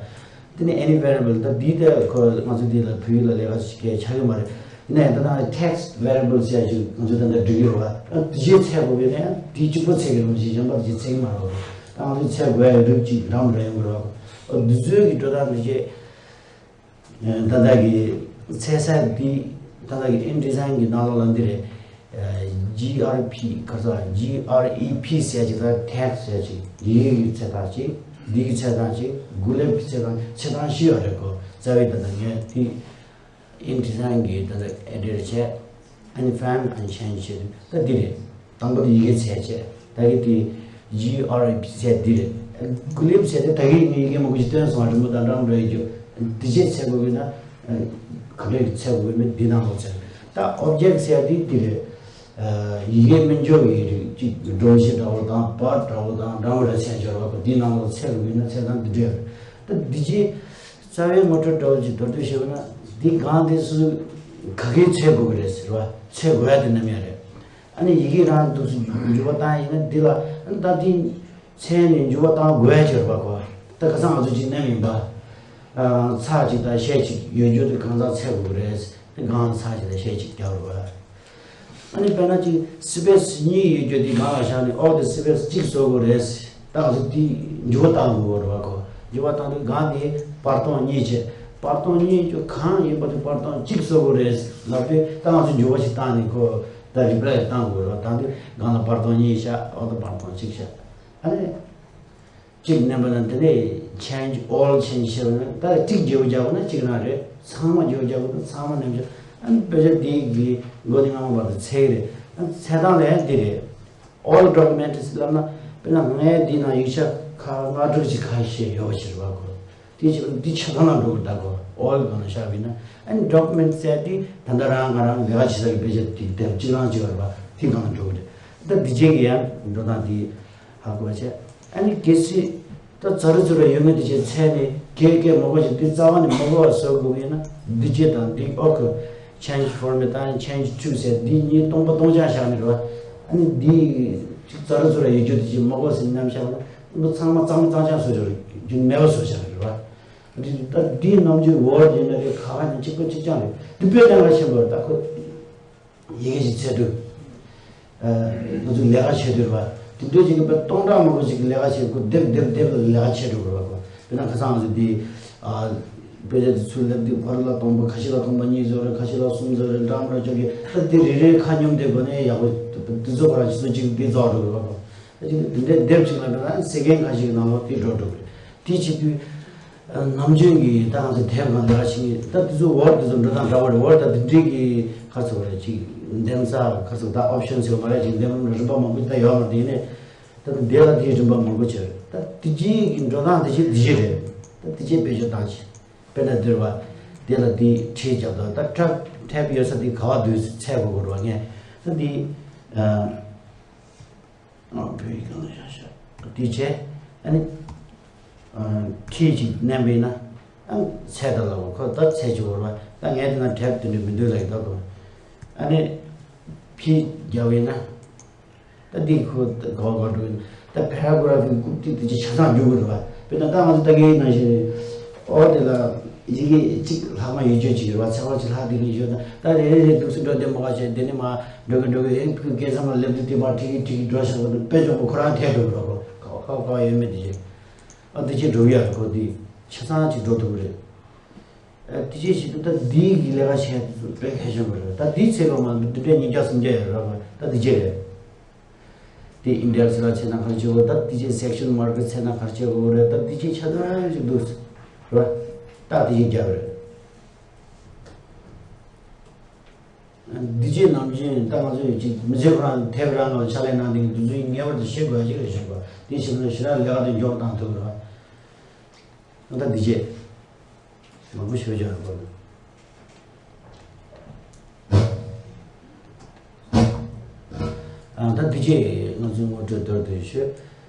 དེ་ནས་ཨེ་ནི་ཝེ་རི་ཨེ་བལ་ད་འདི་ལྟ་ཁོ་ང་ཚོ་འདི་ལ་བོད་ཡིག་ལ་ལས་ཀ་ཞིག་གལ་ཆགས་ཀྱི་མ་རེད། ཡིན་ན་ཡང་ད་ལྟ་ཊེག་སི་ཝེ་རི་ཨེ་བལ་ཟེར་ཡ་ཅིག་ང་ཚོས་ད་ལྟ་འབྲི་གི་རེད་བ། ཨ་དེ་ཅིག་འཚོལ་དགོས་པས་ན་ཡང་དེ་གཅིག་པོ་འཚོལ་གི་རེད་མ་གཞི་གཞན་པ་དེ་ཅིག་འཚོལ་གི་མ་རེད་བ། ད་ང་ཚོས་འཚོལ་དགོས་ཡ་རིགས་ཅིག་འདྲ་མི་འདྲ་ཡོང་གི་རེད་བ། ཨ་འདི་ཚོའི་གི་འགྲོ་སྟངས་འདི་བྱས། ད་ལྟ་གི་འཚོལ་ས་འདི་ད་ལྟ་གི་ཨིན་ཌི་ཛའིན་གི་ནང་ལོགས་ལ་འདི་རེད། ཇི་ཨར་ཕི་ག་ས་ཇི་ཨར་ཨི་ཕི་ཟེར་ཡ་ཅིག་དང་ཊེག་སི་ཟེར་ཡ་ཅིག་ཡི་གེ་གི་འཚོལ་སྟངས་ཅིག་འདི་གི་འཚོལ་སྟངས་ཅིག་དགུ་ལེབ་ཀྱི་འཚོལ་སྟངས་འཚོལ་སྟངས་བཞི་ཡོད་རེད་གོ། རྩ་བའི་ད་ལྟ་ངས་དེ་ཨིན་ཌི་ཛའིན་གི་ད་ལྟ་ཨེ་ཌིཊ་བྱས། ཨ་ནི་ཕའིན་ཨེན་ཌི་ཆེན་ཇི་བྱས་དུས་ད་འདི་རེད། དང་པོ་དེ་ཡི་གེ་འཚོལ་བྱས། ད་གི་དེ་ཇི་ཨར་ཨི་ཕི་ཟེར་འདི་རེད། དགུ་ལེབ་ཟེར་དེ་ད་གི་ངས་ཡི་གེ་མང་པོ་ཞིག་བཏོན་སོང་བ། རི་མོ་དང་འདྲ་མི་འདྲ་ཡོད་རྒྱུ། འདི་བྱས་འཚོལ་དགོས་ཀྱི་ན་ག་འདྲ་གི་འཚོལ་དགོས་མེད་འདི་ནང་ལོགས་འཚོལ། ད་ཨོབ་ཇེག་སི་ཟེར་འདི་འདི་རེད། ཡི་གེ་སྨན་སྦྱོར་གྱི་རིགས་གཅིག་སྒྲོམ་གཞི་འདྲ་བོ་དང་བར་འདྲ་བོ་དང་འདྲ་མི་འདྲ་འཚོལ་སྦྱོར་བ་གོ། འདི་ནང་ལོགས་འཚོལ་དགོས་ཀྱི་ན་འཚོལ་སྟངས་འདི་འདྲ་ཡོད་རེད། ད་འདི་བྱས། རྩ་བའི་ངོ་སྤྲོད་འདྲ་བོ་ཅིག་མདོར་བསྡུས་ཞུས་པ་ན། འདི་སྒང་འདི་སུ་ག་གིས་འཚོལ་དགོས་ཀྱི་རེད་ཟེར་བ། འཚོལ་དགོས་ཡ་དེ་ནམ་ཡང་རེད། ཨ་ནི་ཡི་གེ་རང་འདུག་སེ་འགྱུར་བ་བཏང་ཡིན་ན་འདི་ལ་ཨ་ནི་ད་འདི་འཚོལ་ནས་འགྱུར་བ་བཏང་དགོས་ཡ་ཅིག་རེད་པ་གོ། ད་ཁ་སང་ང་ཚོ་ཅིག་གནང་ཡིན་པ། ཚེག་ཅིག་དང་ཤད་ཅིག་ཡོད་རྒྱུ་དེ་གང་ཟག་འཚོལ་དགོས་ཀྱི་རེད། དེ་སྒང་ཚེག་ཅིག་དང་ཤད་ཅིག་རྒྱག་དགོས། ཨ་ནི་དཔེར་ན་ཅིག་སི་པེ་སི་གཉིས་ཡོད་རྒྱུ་དེ་སྒང་ལ་བཞག་ནས་ཨོ་དེ་སི་པེ་སི་གཅིག་བཟོ་དགོས་རེད། ད་ང་ཚོ་དེ་འགྱུར་བ་བཏང་དགོས་རེད་བ་གོ། འགྱུར་བ་བཏང་དུས་སྒང་དེ་བར་སྟོང་གཉིས་བྱས། བར་སྟོང་གཉིས་ཀྱི་གང་ཡིན་པ་དེ་བར་སྟོང་གཅིག་བཟོ་དགོས་རེད་ལབ་དུས་ད་ང་ཚོ་འགྱུར་བ་ཞིག་བཏང་ནས་གོ། ད་རི་པ་ལའི་བཏང་དགོས་རེད་བ། བཏང་དུས་སྒང་ལ་བར་སྟོང་གཉིས་བཞག་ཨོ་ད་བར་སྟོང་གཅིག་བཞག་ཨ་ནི། གཅིག་མནན་པ་ན་དེ་ནས་change all change བྱས་པ་ན་ད་གཅིག་བརྗེ་པོ་རྒྱག་པ་ན་གཅིག་རང་རེད། ཚང་མ་བརྗེ་པོ་རྒྱག་པ་ན་ཚང་མ་མནན་བྱས། ཨ་ནི་དཔེ་ཆ་དེ་གི་མགོ་ནས་རྔ་མ་བར་དུ་ཚད་རེད། ཨ་ནི་ཚད་སྟངས་ལ་ཡང་འདི་རེད། All document ལབ་ན་དཔེར་ན་ངས་འདི་ན་ཡིག་ཆ་ཁག་ལྔ་དྲུག་ཅིག་ཁ་ཤས་ཡོད་པ་ཞིག་རེད་བ་གོ། དེ་བྱས་པ་འདི་ཆ་ཚང་ལ་འགྲོ་གི་ད་གོ། All སྒང་ལ་བཞག་པ་ཡིན་ན་ཨ་ནི་document ཟེར་དེ་ད་ལྟ་རང་ང་རང་ལས་ཀ་བྱེད་ས་གི་དཔེ་ཆ་དེ་དེབ་གཅིག་རང་གཅིག་རེད་བ། དེ་སྒང་ལ་འགྲོ་གི་རེད། ད་འདི་བྱས་ཀྱི་ཡང་འགྲོ་སྟངས་དེ་ཧ་གོ་བ་བྱས། ཨ་ནི་གལ་སྲིད་ད་ཛ་རུ་ཛུ་ར་ཡོད་མེད་དེ་བྱས་ཚད་ནས་གས་གས་མ་གོ་ཞིག་འདི་རྩ་བ་ནས་མ་གོ་བ་བཟོ་དགོས་ཡིན་ན་འདི་བྱས་དང་འདི་ཨོ་ཁུ་change format དང་change to ཟེར་འདི་གཉིས་སྟོང་པ་སྟོང་རྐྱང་བཞག་ནས་རེད་བ། ཨ་ནི་འདི་ཅིག་ཛ་རུ་ཛུ་ར་ཡོད་རྒྱུ་དེ་བྱས་མ་གོ་ཟེར་མཉམ་བཞག་ན་འདི་ཚང་མ་གཙང་མ་གཙང་རྐྱང་བཟོ་ཆོག་རྒྱུ་མེད་པ་བཟོ་བཞག་རེད་བ། འདི་ད་འདི་ནམ་རྒྱུན་ཝར་ཌི་ཡིན་ན་རེད། ག་ག་ནས་གཅིག་པ་གཅིག་རྐྱང་རེད། འདི་དཔེ་གཏན་ལ་ཕྱིན་པ་རེད་ད་ཁོ། ཡི་གེ་ཞིག་ཚད་དུས། ཨ། ང་ཚོས་ལས་ཀ་བྱེད་དུས་རེད་བ། དེ་འདྲའི་ཅིག་གི་དཔེ་སྟོང་ཕྲག་མང་པོ་ཅིག་གི་ལས་ཀ་བྱེད་དགོས། སྡེབ་སྡེབ་སྡེབ་ལ་ལས་ཀ་བྱེད་དགོས་རེད་བ། དཔེར་ན་ཁ་སང་ང་ཚོས་འདི། ཨ། དཔེ་ཆ་འདི་ཚུར་སླེབས་དུས་ཕ་རོལ་ལ་སྟོང་པ་ཁ་ཕྱི་ལ་སྟོང་པ་གཉིས་བཟོ་རེད། ཁ་ཕྱི་ལ་གསུམ་བཟོ་རེད། འདྲ་མི་འདྲ་ཅོག་གི་ད་འདི་རེ་རེ་ཁ་སྙོམས་དེ་སྒོ་ནས་ཡག་པོ་འདི་ཚོ་ག་རང་ཆུ་ཚོད་གཅིག་འདི་རྫོགས་འགྲོ་གི་རེད་བ། ད་ཅིག་འདི་འདྲའི་སྡེབ་ཅིག་ལ་འགྲོ་ན་སེ་ཀེན་ཁ་ཤས་ཀྱི་ནང་ལོགས་འདི་འགྲོ་འགྲོ་གི་རེད། དེ་བྱེད་དུས། ནམ་རྒྱུན་གྱི་ད་ང་ཚོ་དེབ་ནང་ལས་ཀ་བྱེད་མཁན་ད་དེ་ཚོ་ཝར་ཌི་དེ་ཚོ་འགྲོ་སྟངས་འདྲ་བ་རེད། ཝར་ཌི་ད་དེ་འདྲའི་གི་ཁ་ཚོ་རེད་ཅིག་འདེམས་ས་ཁ་ཚོ་ད་ཨོབ་ཤན་ཟེར་བ་རེད་ཅིག་འདེམས་རིམ་པ་མང་པོ་ད་ཡོད་མ་རེད། ཡིན་ནའི་ད་དེ་ལ་དེའི་རིམ་པ་མང་པོ་བྱས་རེད། ད་དེ་རྗེས་ཀྱི་འགྲོ་སྟངས་དེ་བྱེད་དེ་བྱེད་རེད། ད་དེ་རྗེས་བེད་སྤྱོད་བཏང་བྱེད། དཔེར་ན་འདིར་བ་དེ་ལ་དེ་ཁྲིད་རྒྱབ་དང་ད་ཊེབ་ཊེབ་ཡོད་ས་དེ་ག་བ་འདུག་ཚད་དགོས་དགོས་རེད་བ་ངས་ད་དེ། ཨ། ཨ། བོད་ཡིག་སྒང་ལ་བཞག་བཞག་དེ་བྱས། ཨ་ནི། ཨ། ཁྲིད་ཅིག་མནན་པ་ཡིན་ན། ཨ། ཚད་ད་ལ་བ་ཁོ་ད་ཚད་ཅིག་བོར་བ་ད་ངས་དེ་ན་ཊེབ་དེ་འདྲ་མི་འདུག་ལབ་ཡིན་ད་གོ། ཨ་ནི། ཕི་རྒྱབ་ཡིན་ན། ད་འདི་ཁོ་ད་ག་བ་ག་འགྲོ་ཡིན་ད་པེ་ར་གྷ་ར་ཕི་རྐུབ་སྟེགས་དེ་ཅིག་ཆ་ཚང་རྒྱུག་གི་རེད་བ། དཔེར་ན་ད་ང་ཚོ་ལྟ་གི་ནང་བཞིན་རེད། ཨོ་དེ་ལ། ཡི་གེ་གཅིག་ལྷག་མ་ཡོད་རྒྱུ་ཅིག་ཡོད་པ་ཚེག་བ་གཅིག་ལྷག་དེ་གི་ཡོད་ན་ད་རེ་རེ་རེ་འདུག་སེ་འགྲོ་བདེ་མོ་ག་བྱས་དེ་ནས་མར་འགྲོ་གི་འགྲོ་གི་ཨེ་ཕུག་སྐལ་བཟང་མ་སླེབས་དུས་དེ་མར་ཁྲིད་ཀྱི་ཁྲིད་ཀྱི་འགྲོ་བཞག་པ་དེ་དཔེ་ཆོག་པོ་ཁོ་རང་ཐད་འགྲོ་གི་རོགས་གོ། ཁ་བ་ཁ་བ་ཁ་བ་ཡོད་མེད་དེ་བྱས། ཨ་དེ་ཅིག་འགྲོ་གི་ཡོད་རེད་གོ། དེ་ཆ་ཚང་ཅིག་འགྲོ་ཐུབ་ཀྱི་རེད། ཨ་དེ་ཅིག་བྱེད་དུས་ད་དེ་གི་ལས་ཀ་བྱས་དུས་དཔེ་གལ་ཆེན་པོ་རེད། ད་དེ་ཚེ་གང་མ་འདི་འདྲའི་ཉིས་བརྒྱ་སུམ་བརྒྱ་ཡོད་རེད་གོ། ད་དེ་ཅིག་རེད། དེ་ཨིན་ཌེག་སི་ལ་བྱས་ན་ག་རེ་བྱེད་དགོས། ད་དེ་ཅིག་སེག་ཤན་མར་ཀེཊ་བྱས་ན་ག་རེ་བྱེད་དགོས་རེད། ད་དེ་ཅིག་ཆ་ཚང་ཅིག་འདུག་རེད། ད་དེ་ཅིག་རྒྱབ་རེད། འདི་ཅིག་ནམ་རྒྱུན་ད་ང་ཚོས་ཅིག་མི་ཚེ་ཁོ་རང་དེབ་རང་ལ་ཕྱག་ལས་གནང་སྟེ་འདི་ཚོའི་ངེས་པར་དུ་ཤེས་དགོས་ཡ་ཅིག་རེད་ཤེས་དགོས། དེ་ཤེས་ན་ཞེ་དྲག་ལས་ཀ་དེ་མགྱོགས་བཏང་ཐུབ་རེད། ད་འདི་ཅིག་མང་པོ་ཞུ་ཆོག་རེད་པ། ཨ་ད་འདི་ཅིག་ང་ཚོའི་ངོ་སྤྲོད་མདོར་བསྡུས་ཞུ།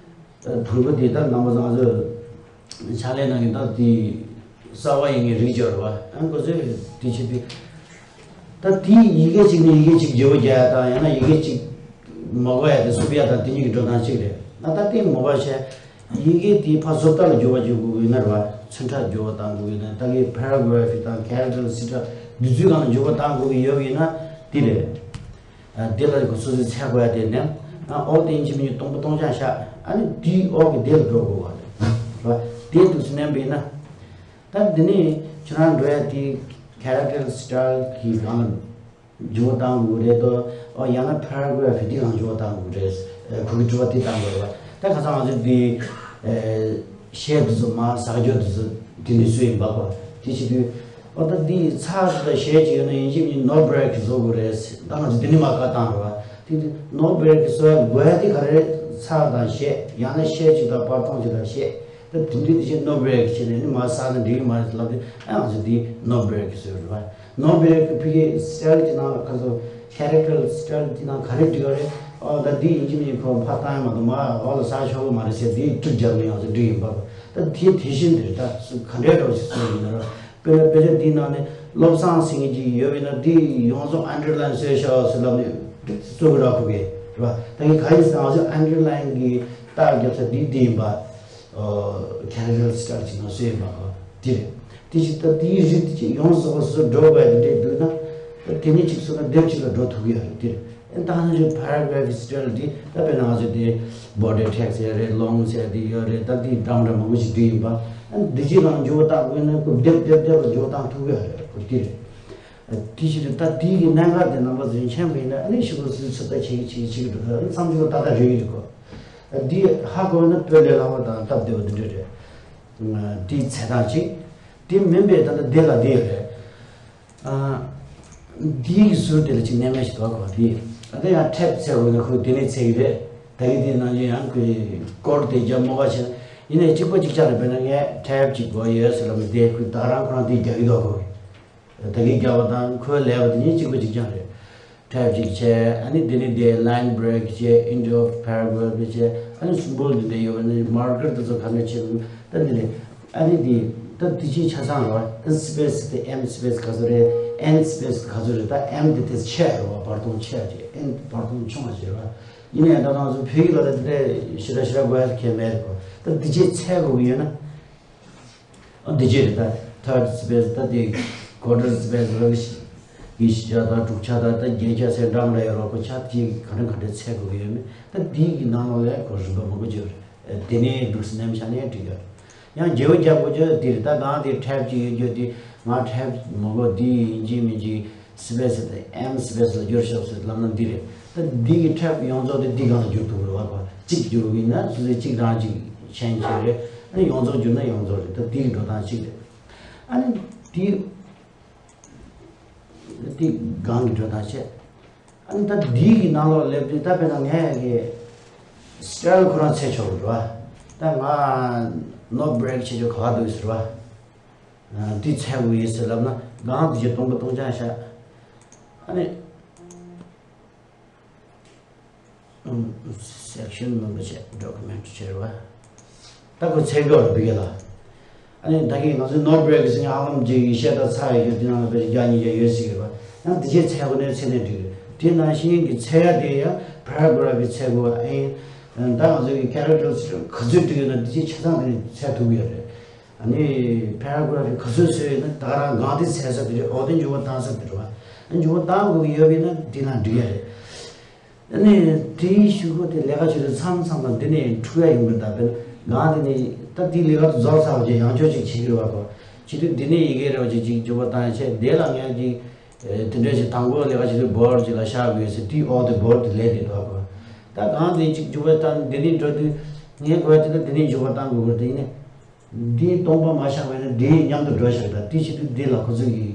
ཨ་དང་པོ་དེ་ད་རྣམ་པ་ཚོ་ང་ཚོ་ཕྱག་ལས་གནང་མཁན་ད་དེ་གསར་པ་ཡིན་མཁན་རིགས་ཡོད་རེད་པ། ཨ་ཁོ་ཚོས་དེ་བྱེད་དུས་ད་དེ་ཡི་གེ་གཅིག་ནས་ཡི་གེ་གཅིག་བརྗེ་པོ་རྒྱག་ཡ་དང་ཡང་ན་ཡི་གེ་གཅིག་མ་གོ་ཡ་དེ་བཟོ་ཡ་དང་དེ་གཉིས་ཀྱི་འགྲོ་སྟངས་གཅིག་རེད། ད་ལྟ་དེ་མ་གོ་བྱས་ཡི་གེ་དེ་ཕར་བཟོ་ལྟ་ལ་འགྱུར་བ་འགྱུར་དགོས་ཀྱི་ཡོད་ན་རེད་པ། ཚོན་ཁྲ་འགྱུར་བ་བཏང་དགོས་ཀྱི་ཡོད་ན་ད་གིན་པེ་ར་གྷ་ར་ཕི་དང་ཁེ་རེག་ཊར་ཨེ་ཊི་སི་ཊི་འདི་ཚོའི་སྒང་ལ་འགྱུར་བ་བཏང་དགོས་ཀྱི་ཡོད་ཡིན་ན་དེ་རེད། ཨ་དེ་ལ་སོ་སོའི་ཚད་དགོས་ཡ་དེ་ནས་ཨ་ཨོ་དེ་ཡིན་གཅིག་མིན་གཅིག་སྟོང་པ་སྟོང་རྐྱང་བཞག་ཨ་ནི་དེའི་འོག་གི་དེ་ལ་འགྲོ་དགོས་པ་རེད། རེད་པ། དེ་འདུག་སེ་མནན་པ་ཡིན་ན། ད་འདི་ནས་ཁྱེད་རང་འགྲོ་ཡ་དེ་ཁེ་རེག་ཊར་ཨེ་ཊི་སི་ཊི་གི་སྒང་ལ་འགྱུར་བ་བཏང་དགོས་རེད་དོ། ཨོ་ཡང་ན་པེ་ར་གྷ་ར་ཕི་དེ་སྒང་འགྱུར་བ་བཏང་དགོས་རེད། ཁོ་གི་དྲི་བ་དེ་བཏང་དགོས་རེད་པ། ད་ཁ་སང་ང་ཚོས་འདི་གཞས་འདི་ཚོ་མར་ཟ་རྒྱུ་འདི་ཚོ་དེ་འདྲ་བཟོས་ཡིན་པ་གོ། དེ་བྱེད་དུས་ཨོ་ད་འདི་ཚར་དང་གཞས་ཅིག་ཡོད་ན་ཡིན་གཅིག་མིན་གཅིག་ནོ་བྷེ་རེག་བཟོ་དགོས་རེད། ད་ང་ཚོ་འདི་ནས་མར་བཀའ་བཏང་རེད་པ། དེ་དུས་ནོ་བྷེ་རེག་བཟོ་ཡ་དགོས་ཡ་དེ་ག་རེ་རེད། ཚར་དང་གཞས་ཡང་ན་གཞས་ཅིག་དང་བར་སྟོང་ཅིག་དང་གཞས། ད་དེ་འདྲའི་དེ་བྱས་ནོ་བྷེ་རེག་བྱས་ནས་ནི་མར་ཟ་ན་འགྲིག་གི་མ་རེད་ལབ་དུས་ཨ་ང་ཚོ་འདི་ནོ་བྷེ་རེག་བཟོས་རེད་པ། ནོ་བྷེ་རེག་གི་ཕ་གིའི་སི་ཊལ་གྱི་ནང་ཁ་ཚོ་ཁེ་རེག་ཊར་སི་ཊལ་གྱི་ནང་ག་རེ་འགྲིག་ག་རེད། ཨོ་ད་འདི་ཡིན་གཅིག་མིན་གཅིག་ཁོ་ཕར་བཏང་ཡ་མ་གཏོགས་མར་འོག་ལ་ཟ་ཆོག་གི་མ་རེད་ཟེར་འདི་དཀྲུག་རྒྱབ་ནས་ང་ཚོ་འགྲིག་ཡིན་པ། ད་དེ་དེ་བཞིན་དེ་རེད། ད་ག་འདྲའི་འགྲོ་ཞིག་བཟོས་ཡིན་ན་ར། དཔེར་ན་དཔེ་ཆ་འདིའི་ནང་ནས་བློ་བཟང་ཟེར་མཁན་ཅིག་ཡོད་པ་ཡིན་ན་འདི་ཡོངས་རྫོགས་ཨན་ཌར་ལའིན་བཟོས་ཤག་ཟེར་ལབ་ནས་འདི་བཟོ་གི་ར་ཁུག་གི་རེད་པ། ད་གིན་ག་ཡིན་ཟེར་ན་ང་ཚོས་ཨན་ཌར་ལའིན་གྱི་རྟགས་རྒྱབ་ས་འདི་འདི་ཡིན་པ། ཁེ་རེག་ཊར་སི་ཊལ་ཅིག་ནང་བཟོས་ཡིན་པ་གོ། འདི་རེད། དེ་བཞིན་ད་དེའི་རིགས་དེ་ཅིག་ཡོངས་རྫོགས་པ་བཟོ་འགྲོ་དགོས་ཡ་དེ་འདྲས་འདུག་ན། ད་དེ་ནས་ཅིག་བཟོ་ན་དེབ་ཅིག་ལ་འགྲོ་ཐུབ་ཀྱི་ཡོད་རེད། འདི་རེད། ད་ང་ཚོའི་paragraph style འདི་ད་དཔེར་ན་ང་ཚོའི་དེ་body text ཡོད་རེད། long ཟེར་དེ་ཡོད་རེད། ད་འདི་འདྲ་འདྲ་མང་པོ་ཞིག་འབྲི་ཡིན་པ། ཨ་ནི་འདི་ཅིག་ལ་འགྱུར་བ་བཏང་དགོས་ན་ཁོ་རྡེབ་རྡེབ་རྡེབ་ལ་འགྱུར་བ་བཏང་ཐུབ་ཀྱི་ཡོད་རེད། ཁོ་འདི་རེད། དེ་ཞིག་རེད། ད་འདི་གི་གནད་འགག་དེ་རྣམ་པ་ཚོས་མཁྱེན་པ་ཡིན་ན། ཨ་ནི་ཞིག་པོ་སུས་ཚོད་ལྟ་བྱེད་ཀྱི་བྱེད་ཀྱི་བྱེད་ཀྱི་འགྲོ། ཨ་ནི་བསམ་ཚུལ་ཏག་ཏག་རེད་ཀྱི་རེད་ཁོ། འདི་ཧ་གོ་ན་དཔེ་ལས་སླ་བ་དང་སྟབས་བདེ་བ་འདི་འདྲ་རེད། འདིའི་ཚད་ཐང་གཅིག་དེ་མིན་པའི་ད་ལྟ་འདི་ལ་འདི་རེད། ཨ། འདིའི་ཟུར་དེ་ལ་ཅིག་གནས་མལ་ཞིག་འདུག་གོ། འདི་ཨ་ད་ཡང་tab འཚོལ་དགོས་ན་ཁོས་དེ་ནས་འཚོལ་གྱི་རེད། ད་གིན་དེ་ནང་བཞིན་ཡང་ཁོས་སྐོར་དེ་རྒྱབ་མོ་བ་བྱས་ན། ཡིན་ནའི་གཅིག་པ་གཅིག་རྐྱང་རེད། དཔེར་ན་ངས་tab གཅིག་དགོས་ཡོད་ཟེར་ལབ་ན། དེ་ཁོས་ད་ག་རང་ཁོ་རང་དེ་རྒྱག་གི་འདུག་གོ། ད་གིན་རྒྱག་པ་དང་ཁོས་ལས་པ་དེ་གཉིས་གཅིག་པ་གཅིག་རྐྱང་རེད། tab གཅིག་བྱས། ཨ་ནི་དེ་ནས་དེ་line break བྱས། end of paragraph བྱས། ཨ་ནི་symbol འདི་འདྲ་ཡོད་པ་ནི་marker དེ་ཚོ་ག་འདྲ་བྱས། ད་འདི་རེད། ཨ་ནི་འདི་ད་འདི་ཅིག་ཆ་ཚང་རེད་བ། ད་space དེ་m space ག་ཚོད་རེད། n space ག་ཚོད་རེད། ད་m དེ་དེ་ཆེ་རེད་བ། བར་སྟོང་ཆེ་བ་ཅིག n བར་སྟོང་ཆུང་བ་ཅིག་རེད་བ། ཡིན་ནའི་ད་ང་ཚོ་བོད་ཡིག་ལ་ད་དེ་འདྲ་ཞེ་དྲག་ཞེ་དྲག་དགོས་ཡ་གང་ཡང་མེད་རེད་གོ། ད་འདི་ཅིག་འཚོལ་དགོས་ཀྱི་ཡོད་ན། ཨ་འདི་ཅིག་རེད། ད་third space ད་དེ་quarter space ལ་གི་བཞི་ཆ་དང་དྲུག་ཆ་དང་ད་བརྒྱད་ཆ་ཟེར་འདྲ་མི་འདྲ་ཡོད་རེད་གོ། ཆ་དེ་ག་འདྲ་ག་འདྲ་འཚོལ་དགོས་ཀྱི་ཡོད་མེད། ད་འདི་གི་ནང་ལོགས་ལ་ཁོ་རིམ་པ་མང་པོ་ཅིག་ཡོད་རེད། དེ་ནས་འདུག་སེ་ནེམ་ཤ་ནས་འགྲིག་གི་རེད། ཡང་བརྗེ་པོ་རྒྱག་དགོས་རྒྱུ་དེ་རེད། ད་གང་དེ་tab གཅིག་ཡོད་རྒྱུ་དེ་ང་tab མ་དགོས། འདི་ཡིན་གཅིག་མིན་གཅིག space དེ་m space ལ་བསྒྱུར་ཤོག་ཟེར་ལབ་ན་འདི་རེད། ད་འདི་གི་tab ཡོངས་རྫོགས་དེ་འདི་སྒང་ལ་བསྒྱུར་ཐུབ་ཀྱི་རེད་བ། ཁོ་གཅིག་བསྒྱུར་བ་ཡིན་ན་སོ་སོའི་གཅིག་རང་གཅིག་change བྱས་རེད། ཨ་ནི་ཡོངས་རྫོགས་བསྒྱུར་ན་ཡོངས་རྫོགས་རེད། ད་འདི་གི་འགྲོ་སྟངས་གཅིག་རེད། ཨ་ནི་འདི་འདི་སྒང་གི་འགྲོ་སྟངས་བྱས། ཨ་ནི་ད་འདི་གི་ནང་ལོགས་སླེབས་དུས་ད་དཔེར་ན་ངས་གི་style ཁོ་རང་འཚོལ་ཆོག་གི་རེད་བ། ད་ང་no break བྱེད་ཆོག་ག་བ་འདུག་ཟེར་བ། ཨ་འདི་འཚོལ་དགོས་ཡིན་ཟེར་ལབ་ན། སྒང་དེ་ཅིག་སྟོང་པ་སྟོང་རྐྱང་བཞག་ཨ་ནི་section མིན་པ་བྱས། document བྱས་རེད་བ། ད་ཁོ་འཚོལ་གྱི་ཡོད་རེད་བི་གེ་ལ། ཨ་ནི་ད་གིན་ང་ཚོའི་no break ཟེར་མཁན་ཧ་ལམ་ཅིག་བཤད་གྲྭ་ཚར་ཡོད་རྒྱུ། དེ་ནང་ལ་དཔེ་བརྒྱ་ཉིས་བརྒྱ་ཡོད་སྲིད་ཀྱི་རེད་བ། ཡང་དེ་ཅིག་འཚོལ་དགོས་ན་འཚོལ་ན་འགྲིག་གི་རེད། དེ་ནང་བཞིན་གྱི་འཚོལ་ཡ་དེ་ཡང་paragraph གི་འཚོལ་དགོས་པ་ཨེ་ཡིན། ད་ང་ཚོའི་གི་characters ག་ཚོད་བྲིས་ཡོད་ན་དེ་ཅིག་ཆ་ཚང་དེ་ནས་འཚོལ་ཐུབ་ཀྱི་ཡོད་རེད། ཨ་ནི་paragraph ག་ཚོད་བཟོས་ཡོད་ན་ད་ག་རང་སྒང་དེ་འཚོལ་ས་དེ་རེད། འོ་དེ་འགྱུར་བ་བཏང་ས་དེ་རེད་བ། ཨ་འགྱུར་བ་བཏང་དགོས་ཀྱི་ཡོད་པ་ཡིན་ན་དེ་ནང་འགྲིག་ཡ་རེད། ཨ་ནི་དེའི་གཞུག་གུ་དེ་ལས་ཀ་བྱེད་དུས་མཚམས་མཚམས་ལ་འདི་ནས་འཁྲུག་ཡ་ཡོང་གི་རེད། ད་དཔེར་ན་སྒང་དེ་ནས་ད་དེའི་ལས་ཀ་དེ་རྫོགས་ཚར་བ་བྱས་ཡང་བསྐྱར་ཅིག་བྱེད་ཀྱི་རེད་བ་ཁོ། བྱེད་དུས་འདི་ནས་ཡི་གེ་རེ་བ་ཅིག་ཅིག་འགྱུར་བ་བཏང་ཡ་བྱས། དེ་ལ་ངས་ཅིག་དེ་འདྲ་ཞིག་དང་པོ་ལས་ཀ་བྱེད་དུས་bold ཅིག་ལ་བཞག་དགོས་ཟེར་དུས། འོ་དེ་bold དེ་ལས་དེ་འདུག་གོ། ད་གང་དེ་ཅིག་འགྱུར་བ་བཏང་འདི་ནས་འགྲོ་དུས་ངས་དགོས་དེ་ལ་འདི་ནས་འགྱུར་བ་བཏང་དགོས་གོ། དེ་ནས་འདིའི་སྟོང་པ་མ་བཞག་པ་ཡིན་ན་འདིའི་མཉམ་དུ་འགྲོ་བཞག་ད་དེ་བྱེད་དུས་འདི་ལ་ཁོ་ཚོས་ཀྱིས་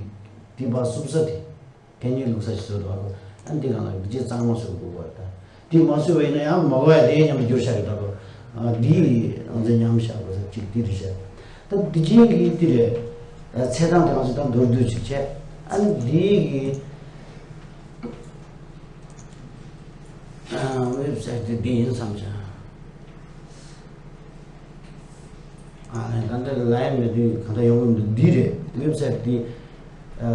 དེ་ཕར་བསུབ་ས་དེ་གད་སྙིགས་བླུགས་ས་ཞིག་བཟོས་འདུག་གོ། ཨ་འདི་གང་ལ་འདི་ཅིག་གཙང་མ་བཟོ་དགོས་གོ། ད་དེ་མ་བཟོས་པ་ཡིན་ན་ཡང་མ་དགོས་ཡ་དེ་མཉམ་དུ་འགྱུར་བཞག་གི་ད་གོ། ཨ་འདི་ང་ཚོས་མཉམ་བཞག་དགོས་ས་ཅིག་འདི་རེད་བཞག་ད་འདི་ཅན་གྱི་འདི་རེད། ཚེ་དང་དེ་ང་ཚོ་ད་མདོར་བསྡུས་ཅིག་བྱས། ཨ་ནི་འདི་གི་ཨ་website དེ་འདི་ཡིན་བསམ་བྱ། ཨ་ནི་ད་འདི་line མེད་དུས་གང་ལྟར་ཡོང་གི་མི་འདུག་འདི་རེད། website འདི་ཨ་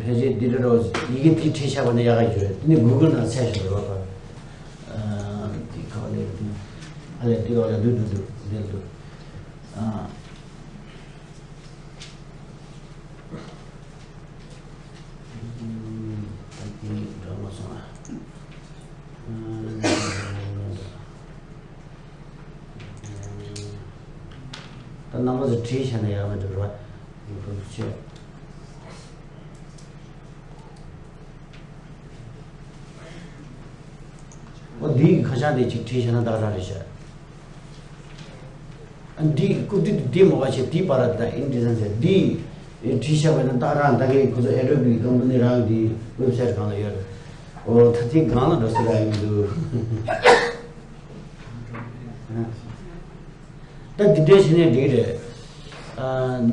ཕལ་ཆེར་འདི་འདྲ་རོ། ཡི་གེ་འདི་བྲིས་བཞག་པ་ནི་ཡག་ག་ཡོད་རེད། དེ་ནི་Google ནང་འཚོལ་བཞག་རོགས་དང་། ཨ་འདི་ག་བ་ལས་འདུག་ཨ་ལས་འདི་ག་བ་ལས་འདུག་འདུག་འདུག་འདིར་འདུག་ཨ། ད་འདི་འགྲོ་མ་སོང་ཨ། ད་རྣམ་པ་ཚོ་བྲིས་བྱས་ན་ཡག་མ་འགྲིག་རོ། ཡིན་ཁུལ་བྱས། འོ་འདིའི་ཁ་བྱང་དེ་ཅིག་བྲིས་བྱས་ན་ཏག་ཏག་རེད་ཤག་ཨ་འདི་རྐུབ་སྟེགས་འདི་མོ་ག་བྱས་འདི་བར་ད་InDesign ཟེར་འདི་བྲིས་བཞག་པ་ན་ད་རང་ད་གའི་ཁོ་ཚོ་Adobe company རང་གི་website སྒང་ལ་ཡོད་རེད། འོ་ད་དེ་སྒང་ལ་འགྲོ་ས་རག་གི་མི་འདུག་ད་འདི་འདྲས་བྱས་ནས་འགྲིག་རེད། ཨ།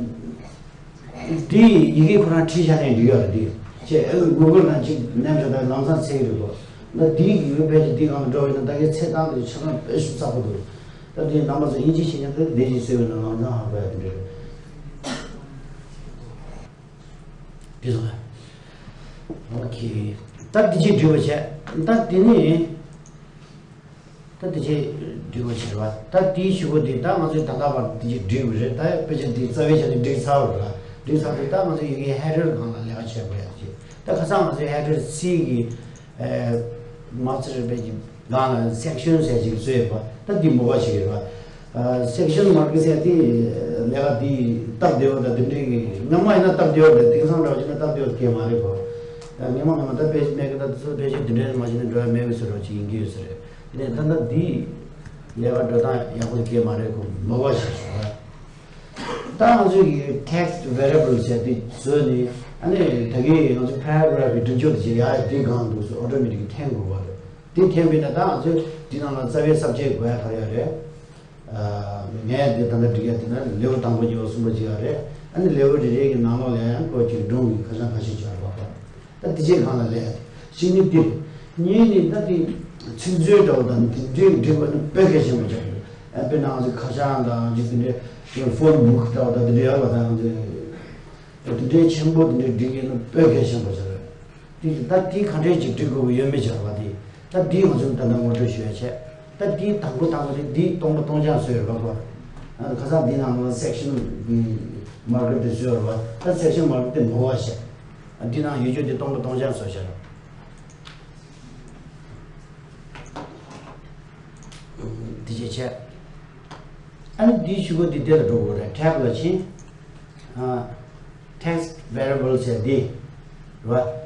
དེ་ཡི་གེ་ཁོ་རང་བྲིས་བཞག་ནས་འགྲིག་ཡོད་རེད་དེ། ཅེས་ཨེ་Google ནང་ཅིག་མནན་བྱས་ད་ལམ་སང་འཚོལ་གྱི་རེད་གོ། ད་དེའི་གི་ཡོད་པའི་དེ་སྒང་ལ་འགྲོ་བས་ན་ད་གའི་ཚེ་བཏང་དེ་ཆ་ཚང་དཔེ་ཞིབ་ཚགས་པོ་འདུག་ད་དེ་རྣམ་པ་ཚོ་དབྱིན་ཇི་ཤེས་མཁན་དེ་དེ་ཅིག་གསོལ་བས་ན་ལམ་སང་ཧ་གོ་ཡ་དེ་འདྲ་རེད། དེ་སོང་ཨ། ཨོ་ཁེ། ད་དེ་ཅིག་འགྲིག་པ་བྱས། ད་དེ་ནས། ད་དེ་ཅིག་འགྲིག་པ་བྱས་རེད་བ། ད་དེའི་གཞུག་གུ་དེ་ད་ང་ཚོས་ད་ལྟ་བར་དེ་ཅིག་འགྲིག་པ་རེད། ད་དཔེ་ཆ་དེ་རྩ་བའི་ཆ་ནས་འགྲིག་ཚར་བ་རེད་བ། འགྲིག་ཚར་དུས་ད་ང་ཚོས་ཡི་གེ་header སྒང་ལ་ལས་ཀ་བྱེད་དགོས་ཡ་ཅིག་ད་ཁ་སང་ང་ཚོས་header C གི་ཨེ་ མ་ཚར་བའི་གི་སྒང་ལ་སེག་ཤན་ཟེར་ཅིག་བཟོས་ཡོད་པ། ད་འདི་མོ་བ་ཞིག་ཡོད་པ། སེག་ཤན་མར་ཀེཊ་ཟེར་དེ་ལས་ཀ་འདི་སྟབས་བདེ་བ་དང་དེ་འདྲའི་གི་སྔོན་མ་ཡིན་ན་སྟབས་བདེ་བ་རེད། དེང་སང་འདྲ་བ་ཅིག་ན་སྟབས་བདེ་བ་གང་ཡང་མ་རེད་གོ། ད་སྔོན་མ་སྔོན་མ་ད་དཔེ་མེད་གི་ད་ཚོ་ཕལ་ཆེར་དེ་འདྲའི་མ་བྱས་ན་འགྲོ་ཡ་མེད་གི་བཟོ་འདྲ་ཅིག་ཡིན་གི་ཡོད་ས་རེད། དེ་ནས་ད་ལྟ་འདི་ལས་ཀ་འགྲོ་སྟངས་ཡག་པོ་གང་ཡང་མ་རེད་གོ། མོ་བ་ཞིག་བཟོས་པ། ད་ང་ཚོས་ཀྱི་text variable ཟེར་དེ་བཟོས་ནས། ཨ་ནི་ད་གིན་ང་ཚོ་paragraph གི་སྒྲིག་སྦྱོར་དེ་བྱས་ཡ་དེ་སྒང་དུ་སུ་automatic འཐེན་དགོས་པ་རེད། དེ་འཐེན་པས་ན་ད་ང་ཚོས་དེ་ནང་ལ་རྩ་བའི་subject དགོས་ཡ་ག་རེ་ཡོད་རེད། ཨ། ངས་དེ་ད་ལྟ་འབྲི་ཡ་དེ་ན་level དང་པོ་གཉིས་པ་གསུམ་པ་བྱེད་ཡ་རེད། ཨ་ནི་level དེ་རེ་རེ་གི་ནང་ལོགས་ལ་ཡང་ཁོ་ཅིག་སྒྲུང་གི་ཁ་བྱང་ཁ་ཤས་ཅིག་ཡོད་རེད་པ། ད་དེ་བྱས་སྒང་ལ་ལས་ཡ་དེ་གཅིག་ནི་དེ་རེད། གཉིས་ནི་ད་དེ་ཚིག་མཛོད་འདྲ་བོ་དང་དེ་འདྲའི་སྒྲིག་པ་ནི་དཔེ་གལ་ཆེན་པོ་ཆགས་ཡོད། ཨ། དཔེར་ན་ང་ཚོའི་ཁ་བྱང་དང་ཅིག་དེ་འདྲའི་phone book འདྲ་བོ་དང་དེ་འདྲའི་ཡོད་པ་དང་། ང་ཚོའི་དེ་འདྲའི་ཆེན་པོ་དེ་འདྲའི་སྒྲིག་ཡས་ནི་དཔེ་གལ་ཆེན་པོ་ཆགས་ཡོད། དེ་ད་དེ་ག་འདྲས་ཅིག་སྒྲིག་དགོས་ཀྱི་ཡོད་མེད་བྱས་པ་དེ། ད་དེ་ང་ཚོས་ད་ལྟ་ངོ་སྤྲོད་ཞུ་ཡ་བྱས། ད་དེ་དང་པོ་དང་པོ་དེ་དེ་སྟོང་པ་སྟོང་རྐྱང་བཟོས་ཡོད་པ་གོ། ཨ། ཁ་སང་དེ་ནང་ལ་སེག་ཤན་མར་ཀེཊ་དེ་བཟོས་ཡོད་རེད་པ། ད་སེག་ཤན་མར་ཀེཊ་དེ་མོ་བ་བྱས། ཨ། དེ་ནང་ཡོད་རྒྱུ་དེ་སྟོང་པ་སྟོང་རྐྱང་བཟོས་བྱས་རེད། དེ་བྱས་བྱས། ཨ་ནི་འདི་གཞུག་གུ་འདི་དེ་ལ་འགྲོ་དགོས་རེད། tab ལ་ཕྱིན། ཨ། text variable ཟེར་འདི་རེད་པ།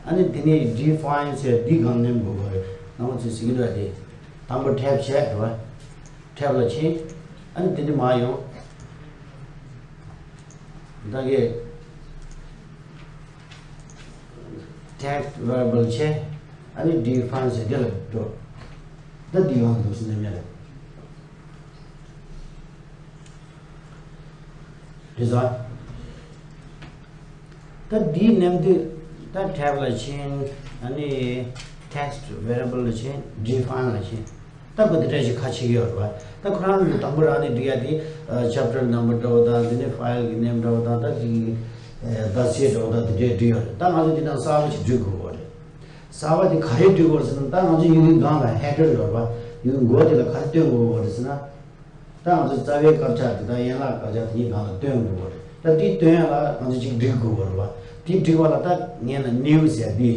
ཨ་ནི་དེ་ནས་define ཟེར་འདི་སྒང་མནན་དགོས་རེད། ནང་ཚོས་ཟེར་གྱི་འདུག་དེ། དང་པོ་tab བྱས་རེད་པ། tab ལ་ཕྱིན། ཨ་ནི་དེ་ནས་མར་ཡོང་། ད་གི་text variable བྱས། ཨ་ནི་define ཟེར་དེ་ལ་འགྲོ། ད་འདི་ཡོང་འདུག་ཟེར་ནས་མེད་རེད། རེད་ཟ། ད་འདིའི་མནན་དུས་ད་tab ལ་ཕྱིན། ཨ་ནི་text variable ལ་ཕྱིན། define ལ་ཕྱིན། ད་ཁོ་དེ་འདྲ་ཞིག་ཁ་ཕྱེ་གི་ཡོད་རེད་པ། ད་ཁོ་རང་གིས་དང་པོ་རང་ནས་འབྲི་ཡ་དེ། ཨ། chapter number འདྲ་བོ་དང་། དེ་ནས་file གི་name འདྲ་བོ་དང་། ད་ཅིག་ཨ། dossier འདྲ་བོ་དང་དེ་འདྲས་འབྲི་ཡོད་རེད། ད་ང་ཚོ་དེ་དང་གསར་པ་ཞིག་འབྲི་དགོས་པ་རེད། གསར་པ་དེ་ག་རེ་འབྲི་དགོས་ཟེར་ན། ད་ང་ཚོ་ཡི་གེ་སྒང་ལ་header ཡོད་རེད་པ། ཡི་གེ་མགོ་དེ་ལ་ག་རེ་སྟོན་དགོས་པ་རེད་ཟེར་ན། ད་ང་ཚོ་རྩ་བའི་དཀར་ཆག་དེ་དང་ཡན་ལག་དཀར་ཆག་དེ་གཉིས་སྒང་ལ་སྟོན་དགོས་པ་རེད། ད་དེ་སྟོན་ཡ་ལ་ང་ཚོ་གཅིག་སྒྲིག་དགོས་པ་རེད་པ། དེ་སྒྲིག་པ་ལ་ད་ངས་ན་new ཟེར་འདི།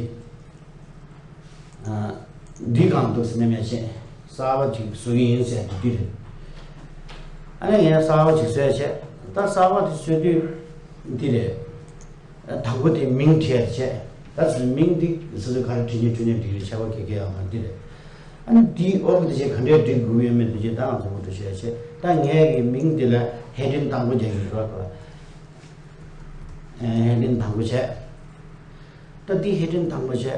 ཨ། འདི་སྒང་འདུག་ཟེར་ནས་མེད་བྱས། གསར་པ་ཅིག་བཟོ་གི་ཡིན་ཟེར་འདི་འདི་རེད། ཨ་ནི་ངས་གསར་པ་ཅིག་བཟོས་བྱས། ད་གསར་པ་དེ་བཟོས་དུས་འདི་རེད། དང་པོ་དེ་མིང་བྲིས་བྱས། ད་མིང་འདི་སོ་སོས་ག་རེ་བྲིས་ནས་བྲིས་ནས་འགྲིག་རེད། ཁྱད་པར་ག་གེ་ཡང་མ་འདི་རེད། ཨ་ནི་འདིའི་འོག་གི་དེ་བྱས་ག་འདྲས་འབྲི་དགོས་ཡོད་མེད་དེ་བྱས་ད་ང་ཚོ་ངོ་སྤྲོད་བྱས་བྱས། ད་ངའི་གི་མིང་འདི་ལ་heading དང་པོ་རྒྱག་གི་རེད་པ། heading དང་པོ་བྱས། ད་འདི་heading དང་པོ་བྱས།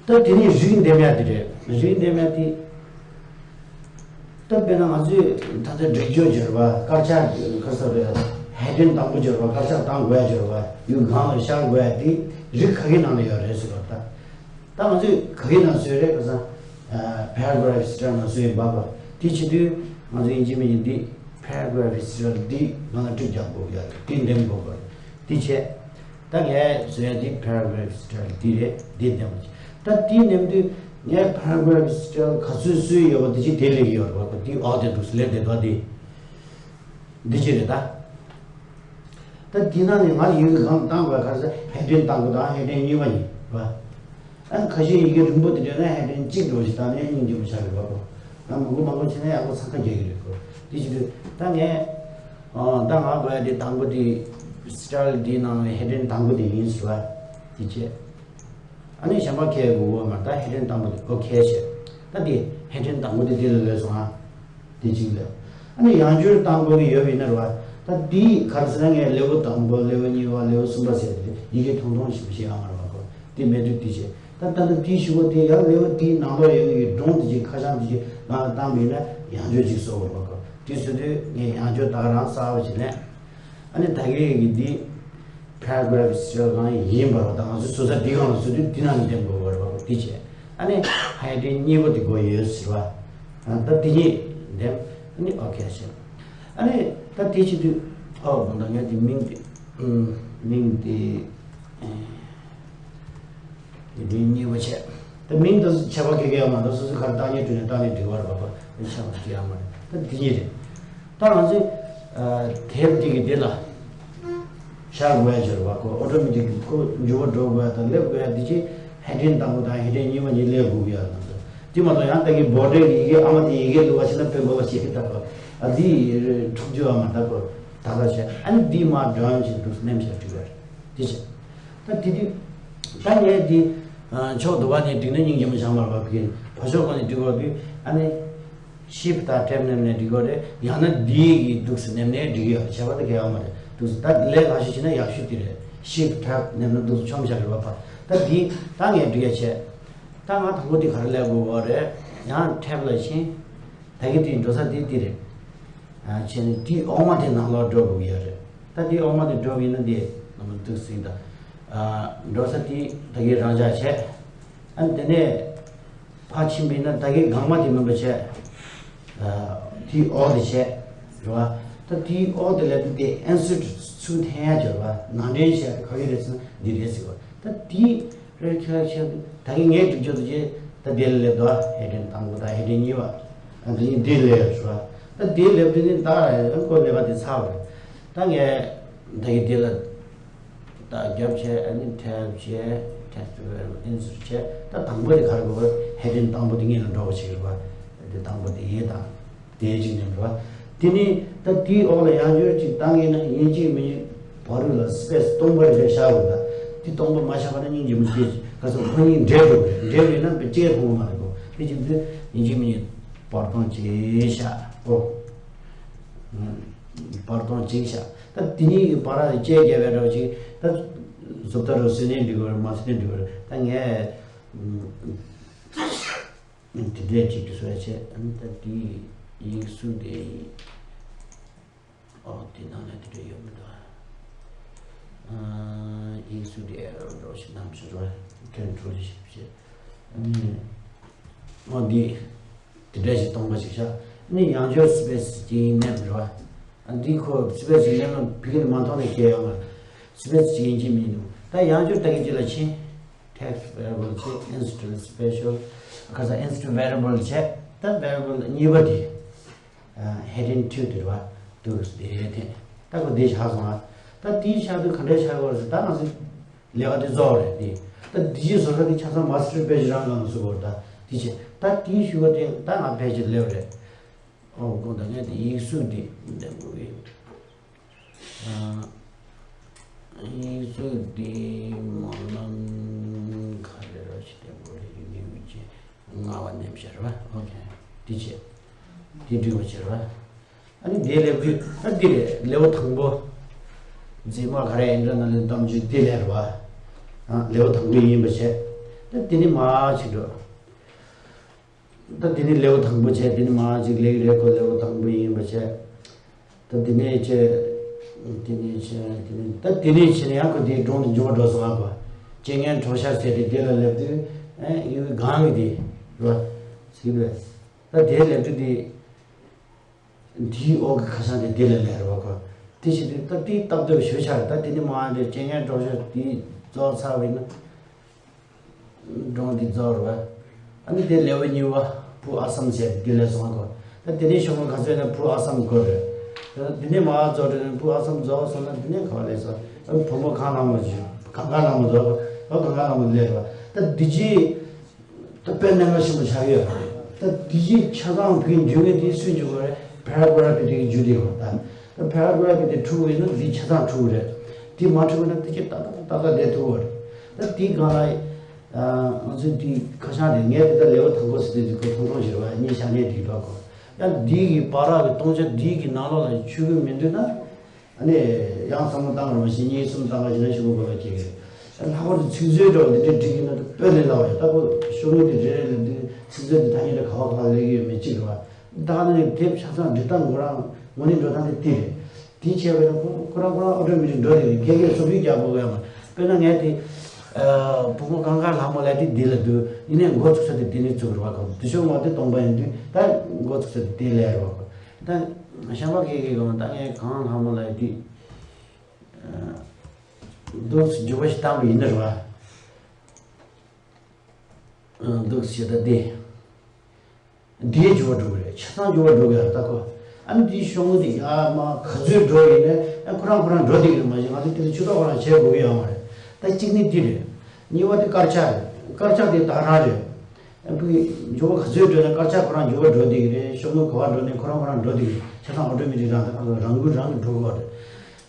ད་དེ་ནས་རིགས་འདེམས་ཡ་དེ་རེད། རིགས་འདེམས་ཡ་དེ། ད་དཔེར་ན་ང་ཚོས་ད་ལྟ་སྒྲིག་སྦྱོར་སྦྱོར་བ། དཀར་ཆག་ག་རེ་ཟེར་རེད། heading དང་པོ་སྦྱོར་བ། དཀར་ཆག་བཏང་དགོས་ཡ་སྦྱོར་བ། ཡུལ་སྒང་ལ་ཤར་དགོས་ཡ་དེ་རིགས་ག་གི་ནང་ལ་ཡོད་རེད་ཟེར་བ་ད། ད་ང་ཚོས་ག་གི་ནང་བཟོས་རེད་ཁ་སང་། paragraph style ནང་བཟོས་ཡིན་པ་གོ། དེ་བྱེད་དུས་ང་ཚོ་ཡིན་གཅིག་མིན་གཅིག་འདི་paragraph style འདི་ནང་ལ་བྲིས་རྒྱག་དགོས་ཡ་རེད། དེ་འདེམས་དགོས་པ་རེད། དེ་བྱས། ད་ངས་བཟོ་ཡ་འདི་paragraph style འདི་རེད། འདི་འདེམས་པ་བྱས། ད་འདི་འདེམས་དུས་ངས་paragraph style ག་ཚོད་བཟོས་ཡོད་པ་དེ་ཅིག་དེ་སླེབས་ཀྱི་ཡོད་རེད་པ་གོ། འདི་འོག་དེ་འདུག་སླེབས་བསྡད་པ་འདི། འདི་ཅི་རེད་ད། ད་འདི་ནང་ནས་ང་ཡི་གེ་གང་བཏང་བ་ག་རེ་ཟེར། heading དང་པོ་དང་heading གཉིས་པ་ཡིན་པ། ཨ་ནི་ཁ་ཤས་ཡི་གེ་རིང་པོ་དེ་འདྲ་ན་heading གཅིག་འགྲོ་ཞིག་བཏང་ནས་སྙིང་རྗེ་མོ་ཆགས་རེད་པ་གོ། ང་མང་པོ་མང་པོ་བྱས་ན་ཡག་པོ་འཚང་ཁ་རྒྱག་གི་རེད་གོ། དེ་བྱེད་དུས་ད་ངས། ཨོ། ད་ང་དགོས་ཡ་དེ་དང་པོ་དེ་style འདི་ནང་ནས་heading དང་པོ་དེ་ཡིན་ཟེར་བ། དེ་བྱས། ཨ་ནི་གཞན་པ་ཁྱེད་དགོས་གོ་མ། ད་heading དང་པོ་དེ་okay བྱས། ད་དེ་heading དང་པོ་དེ་དེ་ལ་སླེབས་སོང་ཨ། དེ་གཅིག་ལ། ཨ་ནི་ཡང་བསྐྱར་བཏང་དགོས་ཀྱི་ཡོད་པ་ཡིན་ན་རེད་བ། ད་དེ་ག་རེ་ཟེར་ན་ངས་level དང་པོ། level གཉིས་པ། level གསུམ་པ་ཟེར་ཏེ་ཡི་གེ་ཐུང་ཐུང་ཞིག་བྱེད་ཡོང་བ་རེད་བ་གོ། དེ་མེད་དུས་དེ་བྱས། ད་ད་ལྟ་དེའི་གཞུག་གུ་དེ་ཡང་level དེའི་ནང་ལོགས་ཡོད་ཀྱི་སྒྲུང་དེ་ཅིག་ཁ་བྱང་དེ་ཅིག་ནང་ལ་བཏང་པ་ཡིན་ན་ཡང་བསྐྱར་ཅིག་བཟོ་དགོས་རེད་བ་གོ། དེ་བཟོ་དུས་ངས་ཡང་བསྐྱར་ད་ག་རང་གསར་པ་ཅིག་ལེན། ཨ་ནི་ད་གིན་གྱི་འདི་paragraph style གང་ཡིན་པ་རེད་བ། ད་ང་ཚོ་བཟོ་ས་འདི་སྒང་ལ་བཟོ་དུས་འདི་ནང་ནས་འདེམས་དགོས་པ་རེད་བ། འདི་བྱས། ཨ་ནི་heading གཉིས་པ་འདི་དགོས་ཡོད་ཟེར་བ། ཨ། ད་འདི་གཉིས་འདེམས། ཨ་ནི་okay བྱས། ཨ་ནི་ད་དེ་བྱེད་དུས། ཨོ། དགོངས་དག་ངས་འདི་མིང་འདི། ཨུམ། མིང་འདི། ཨེ། དེ་འདྲའི་གཉིས་པ་བྱས། ད་མིང་དེ་ཚོ་ཁྱད་པར་ག་གེ་ཡོད་མ་རེད། སོ་སོ་ག་རེ་བཏགས་ནས་བྲིས་ནས་བཏགས་ནས་འབྲི་བ་རེད་པ་གོ། དེ་ཁྱད་པར་ག་གེ་ཡོད་མ་རེད། ད་འདི་གཉིས་རེད། ད་ང་ཚོས། ཨ། དེབ་འདི་གི་འདི་ལ། ཤར་དགོས་ཡ་ཅིག་རེད་བ། ཁོ་ཨོ་ཊོ་མེ་ཊིག་ཁོ་འགྱུར་བ་འགྲོ་དགོས་ཡ་དང་སླེབས་དགོས་ཡ་དེ་ཅི་ཧེ་ཌིང་དང་པོ་དང་ཧེ་ཌིང་གཉིས་པ་གཉིས་སླེབས་དགོས་ཀྱི་ཡ་དང་། དེ་མ་གཏོགས་ཡང་ད་གིན་བོ་ཌར་གྱི་ཡི་གེ་ཨ་མ་དེ་ཡི་གེ་བླུགས་པ་ཞིག་ན་དཔེ་དགོས་པ་ཞིག་ད་གོ། ཨ་འདི་འཁྲུག་རྒྱུ་ཨ་མ་ད་གོ། ད་ག་བྱས་ཨ་ནི་འདི་མ་འགྲོ་ཡང་ཅིག་འདུག་ནེམ་ཞིག་འགྲིག་པ་རེད། དེ་བྱས་ད་དེ་དུས་ད་ངས་འདི་ཕྱོགས་དུ་བ་ནས་འགྲིག་ན་སྙིང་རྗེ་མོ་བྱང་མར་བབ་ཀྱི་ཕ་ཕྱོགས་གང་ནས་འགྲིག་གོ་དུས་ཨ་ནི། ཤིབ་དང་ཊེབ་ནེམ་ནས་འགྲིག་གོ་རེད། ཡང་ན་འདི་གི་འདུག་སེ་ནེམ་ནས་འགྲིག་ཡོད་རེད། བྱས་པ་ད་གལ་ཡོད་མ་རེད། འདུག་སེ་ད་ལས་ལ་ཤུ་བྱས་ན་ཡག་ཤོས་དེ་རེད། ཤིབ་ཊེབ་ནེམ་ན་འདུག་སེ་ཆོམ་བཞག་རེད་བ་ཕ། ད་འདི་ད་ངས་འགྲིག་ཡ་བྱས། ད་ང་དང་པོ་འདི་ག་རེ་ལས་དགོས་གོ་རེད། ཡང་ཊེབ་ལ་ཕྱིན། ད་གི་དེའི་འགྲོ་ས་དེ་དེ་རེད། ཨ་བྱས་ནས་དེའི་འོག་མ་དེ་ནང་ལོགས་འགྲོ་དགོས་ཀྱི་ཡོད་རེད། ད་དེའི་འོག་མ་དེ་འགྲོ་གི་ཡིན་ན་དེ་ནང་ལ་འདུག་སེ་ད། ཨ་འགྲོ་ས་དེ་ད་གི་རང་འཇགས་བྱས། ཨ་དེ་ནས་ཕར་ཕྱིན་པས་ན་ད་གིན་སྒང་མ་དེ་མིན་པ་བྱས། ཨ་དེའི་འོག་དེ་བྱས། རེད་བ། ད་དེའི་འོག་དེ་ལ་དེ་ཨིན་སར་ཊི་ཚུར་འཐེན་ཡ་ཅིག་རེད་བ། ནང་འདྲེན་བྱས་ག་གི་རེད་ཟེར་ན་འདི་རེད་ཟེར་བ། ད་དེའི་རེད་ཁྱེད་ལ་ཁྱེད་ད་གིན་ངས་སྒྲིག་རྒྱུ་དེ་བྱས། ད་དེ་ལ་སླེབས་འདུག་ཧེ་ཌིང་དང་པོ་དང་ཧེ་ཌིང་གཉིས་པ། ཨ་དེ་གིན་དེ་སླེབས་རེད་བ། ད་དེ་སླེབས་དུས་ནི་ད་ཁོ་ཀླད་པ་དེ་ཚར་བ་རེད། ད་ངས་ད་གིན་དེ་ལ། ད་རྒྱབ་བྱས། ཨ་ནི་ཊེབ་བྱས། ཊེག་སི་ཊི་བེ་རི་ཨིན་སར་ཊི་བྱས། ད་དང་པོ་དེ་ག་རེ་དགོས་པ། ཧེ་ཌིང་དང་པོ་དེ་སྔོན་ལ་འགྲོ་བ་ཞིག་རེད་པ། དེ་དང་པོ་དེ་ཡིན་དང་། དེ་གཅིག་ནས་འགྲོ་བ། དེ་ནི་ད་དེའི་འོག་ལ་ཡང་བསྐྱར་ཅིག་བཏང་ངེས་ན་ཡིན་གཅིག་མིན་གཅིག་བར་དུ་ལ་སི་པེ་སི་སྟོང་པ་རེ་བཞག་དགོས། ད་དེ་སྟོང་པ་མ་བཞག་པ་ན་སྙིང་རྗེ་མོ་བྱེད་ཅིག་ག་ཚོད་ཁོ་གཉིས་འདྲེས་འགྲོ་གི་རེད། འདྲེས་མེད་ན་དཔེ་ཅིག་ཕོག་མ་རེད་གོ། དེ་གཅིག་དུས་ཡིན་གཅིག་མིན་གཅིག་བར་སྟོང་ཅིག་བཞག་གོ། བར་སྟོང་གཅིག་བཞག་ད་དེ་གཉིས་ཀྱི་བར་ལ་བཅད་རྒྱབ་པའི་འདྲ་བ་ཅིག་ད་བཟོ་ལྟ་རུ་བཟོས་ནས་འགྲིག་གི་རེད། མ་བཟོས་ནས་འགྲིག་གི་རེད། ད་ངས་དེ་འདྲས་ཅིག་ཏུ་བཟོས་བྱས། ཨ་ནི་ད་དེ་ཡིག་གཟུགས་དེ་ཨོ་དེ་ནང་ལ་དེ་འདྲ་ཡོད་མི་འདུག་ཨ་ཡིག་གཟུགས་དེ་རོ་ཞིག་ནམ་ཞིག་རོ་ཁྱོད་འཕྲོ་ཞིག་བྱས། ཨ་ནི་ཨོ་འདི། དེ་འདྲ་ཞིག་སྟོང་པ་ཞིག་བཞག་ནི་ཡང་བསྐྱར་སི་པེ་སི་ཅིག་ནེམ་རེད་བ། ཨ་འདི་ཁོ་སི་པེ་སི་ཅིག་ནེམ་ན་བི་གི་ནི་མ་མཐོང་ནས་སྐྱེ་ཡོང་བ། སི་པེ་སི་ཅིག་ཡིན་གཅིག་མིན་འདུག་ད་ཡང་བསྐྱར་ད་གི་ཅིག་ལ་ཕྱིན། ཊེག་སི་ཊི་བེ་རི་ཨེ་བལ་བྱས། ཨིན་སི་ཊལ་སི་པེ་ཤལ། ཁ་སང་ཨིན་སི་ཊལ་བེ་རི་ཨེ་བལ་བྱས། ད་བེ་རི་ཨེ་བལ་གཉིས་པ་དེ། ཧེ་ཌིང་ཊུ་དེ་རེད་བ། འདུག་དེ་རེད་དེ། ད་ཁོ་དེ་བཞག་སོང་ཨ། ད་དེའི་ཆ་དུ་ག་འདྲས་ཆགས་ཡོད་རེད་ཟེར། ད་ང་ཚོ་ལས་ཀ་དེ་རྫོགས་རེད་དེ། ད་དེ་རྗེས་བཟོ་ས་དེ་ཆ་ཚང་མ་སི་ཊར་པེ་ཇི་རང་ནང་དུ་བཟོ་དགོས་རེད། ད་དེ་བྱས་ད་དེའི་ཤུ་ག་དེ་ད་ང་ཕལ་ཆེར་སླེབས་རེད། ཨོ་དགོངས་དག་ངས་དེ་ཡིག་གཟུགས་དེ་འདེམས་དགོས་ཡིན། ཨ་ཡིག་གཟུགས་དེ་སྨོན་ལམ་ག་རེ་ར་ཞིག་འདེམས་དགོས་རེད། ཡིན་ཡིན་མིན་ཅེས་ལྔ་བ་འདེམས་བྱས་རེད་བ། ཨོ་ཁེ། དེ་བྱས་དེ་འགྲིག་པ་བྱས་རེད་བ། ཨ་ནི་དེའི་ལེའུ་ད་འདི་རེད། ལེའུ་དང་པོ། མཛེས་མ་ག་རེ་ཡིན་འདྲ་ན་ལེའུ་གཏམ་རྒྱུད་འདི་ལས་རེད་བ། ཨ་ལེའུ་དང་པོ་ཡིན་པ་བྱས། ད་འདི་ནི་མ་ཅིག་འགྲོ། ད་འདི་ནི་ལེའུ་དང་པོ་བྱས། འདི་ནི་མ་ཅིག་ལེའུ་རེད་ཁོ། ལེའུ་དང་པོ་ཡིན་པ་བྱས། ད་འདི་ནས་བྱས། འདི་ནས་བྱས། འདི་ནས་ད་འདི་ནས་བྱས་ནས་ཡང་ཁོ་འདིའི་སྒྲུང་འདི་མཇུག་མ་འགྲོ་སོང་ཨ་ཁོ། རྐྱེན་ངན་གྲོགས་ཤར་ཟེར་ཏེ་འདི་ལ་སླེབས་དུས་ཨེ་ཡུལ་གང་གི་འདི་རེད་བ། ཟེར་གི་འདུག་ད་དེ་ལས་དུས་དེ། དེའི་འོག་གི་ཁ་བྱང་དེ་དེ་ལས་ལས་རེད་བ་ཁོ། དེ་བྱེད་དུས་ད་དེའི་སྟབས་བདེ་བ་ཞེ་པོ་ཆགས་རེད། ད་དེ་ནི་མ་དེ་རྐྱེན་ངན་གྲོགས་ཤར་དེ་རྫོགས་ཚར་བ་ཡིན་ན། སྒྲུང་འདི་རྫོགས་རེད་བ། ཨ་ནི་དེ་ལེའུ་གཉིས་པ་བུ་ཨ་སམ་ཟེར་དེ་ལས་སོང་ཁོ། ད་དེ་ནས་ཤོག་ངོས་ག་ཚོད་ན་བུ་ཨ་སམ་དགོས་རེད། ད་དེ་ནས་མ་རྫོགས་རེད། བུ་ཨ་སམ་རྫོགས་སོང་ན་དེ་ནས་ག་བ་ལས་སོང་། ཨ་བུ་མོ་གངས་ལྷ་མོ་ཞིག་གངས་དཀར་ལྷ་མོ་རྫོགས། ཨ་གངས་དཀར་ལྷ་མོ་ལས་རེད་བ། ད་འདི་ཅི། ད་དཔེ་གནད་འགག་ཆེན་པོ་ཆགས་ཡོད་རེད། ད་འདི་ཅི་ཆ་ཚང་བོད་ཀྱི་འཇུག་ངེས་དེ་སུས་འཇུག་དགོས་རེད། པེ་ར་གྷ་ར་ཕི་དེ་གི་འཇུག་དེ་ཡོད་ད། ད་པེ་ར་གྷ་ར་ཕི་དེ་འཁྲུག་ཡོད་ན་འདི་ཆ་ཚང་འཁྲུག་རེད། དེ་མ་འཁྲུག་ན་དེ་ཅི་ཏག་ཏག་ཏག་ཏག་བསྡད་ཐུབ་པ་རེད། ད་དེའི་སྒང་ལ་ང་ཚོས་དེ་ཁ་བྱང་དེ་ངས་དེ་ད་ལེའུ་དང་པོ་ཟེར་དུས་དེ་ཁོ་ཐུང་ཐུང་ཞིག་རེད་བ། གཉིས་ཆ་ནས་དེ་འགྲོ་གོ། ཡང་འདི་གི་བར་གི་སྟོང་ཆ་འདི་གི་ནང་ལོགས་ལ་ཆུད་ཀྱི་མི་འདུག་ན། ཨ་ནི་ཡང་བསམ་བློ་བཏང་རོགས་ཞེས་གཉིས་གསུམ་བཏང་བ་ཞིག་ན་ཞུ་དགོས་པ་ཅིག་རེད། ལྷག་པར་དུ་ཚིག་མཛོད་འདྲ་བ་འདི་འདྲའི་བྲིས་ཀྱི་ན་དཔེ་ལས་སླ་བ་ཡོད། ལྟ་བུ་ཤོག་ངོས་དེ་རེ་རེ་ལ་འདི་ཚིག་མཛོད་འདི་ཐ་སྙད་དུ་ག་བ་ག་ལ་སླེབས་ཀྱི་ཡོད་མེད་ཅིག་རེད་བ། ད་ནི་དེབ་ཆ་ཚང་འབྲི་སྟངས་ཁོ་རང་དངོས་གནས་འགྲོ་སྟངས་དེ་དེ་རེད། དེ་བྱས་པས་ན་ཁོ་ཁོ་རང་ཁོ་རང་ཨོ་ཊོ་མེ་ཊིག་འགྲོ་དེ་རེད། སྐད་སྐད་སོ་བུའི་རྒྱག་དགོས་ཡོད་མ། དཔེར་ན་ངས་དེ་བུ་མོ་གངས་དཀར་ལྷ་མོ་ལས་དེ་འདི་ལ་འདུག་ཡིན་ནའི་འགོ་ཚུགས་ས་དེ་དེ་ནས་ཚུགས་རེད་བ། ཁོ་དེ་ཤོག་ངོས་དེ་སྟོང་པ་ཡིན་དུས་ད་འགོ་ཚུགས་ས་དེ་དེ་ལས་རེད་བ། ཁོ་ད་ཤམ་པ་སྐད་ཀྱི་གང་ད་ངས་གངས་ལྷ་མོ་ལ་དེ་འདུག་སེ་འཇུག་པ་ཞིག་བཏང་བ་ཡིན་ན་རེད་བ། འདུག་སེ་ད་དེ་དེའི་འཇུག་པ་འགྲོ་གི་རེད། ཆ་ཚང་འཇུག་པ་འགྲོ་གི་ཡ་ད་ཁོ། ཨ་ནི་དེའི་ཤོག་ངོས་དེ་ཡར་མར་ག་ཚོད་འགྲོ་ཡིན་ནའི་ཨ་ཁོ་རང་ཁོ་རང་འགྲོ་བསྡད་ཀྱི་རེད། མ་གཞི་ང་ཚོ་དེ་ལ་ཇུས་གཏོགས་ཁོ་རང་བྱེད་དགོས་ཀྱི་ཡོད་མ་རེད། ད་གཅིག་ནི་འདི་རེད། གཉིས་པ་དེ་དཀར་ཆག་རེད། དཀར་ཆག་དེ་ད་ག་རང་རེད། ཨ་ཕ་གི་མགྱོགས་པོ་ག་ཚོད་འགྲོ་ནའི་དཀར་ཆག་ཁོ་རང་མགྱོགས་པོ་འགྲོ་བསྡད་ཀྱི་རེད། ཤོག་ངོས་ག་པར་འགྲོ་ནའི་ཁོ་རང་ཁོ་རང་འགྲོ་བསྡད་ཀྱི་རེད། ཆ་ཚང་ཨོ་ཊོ་མེ་ཊིག་རང་དང་རང་འགུལ་རང་གིས་འགྲོ་གི་རེད།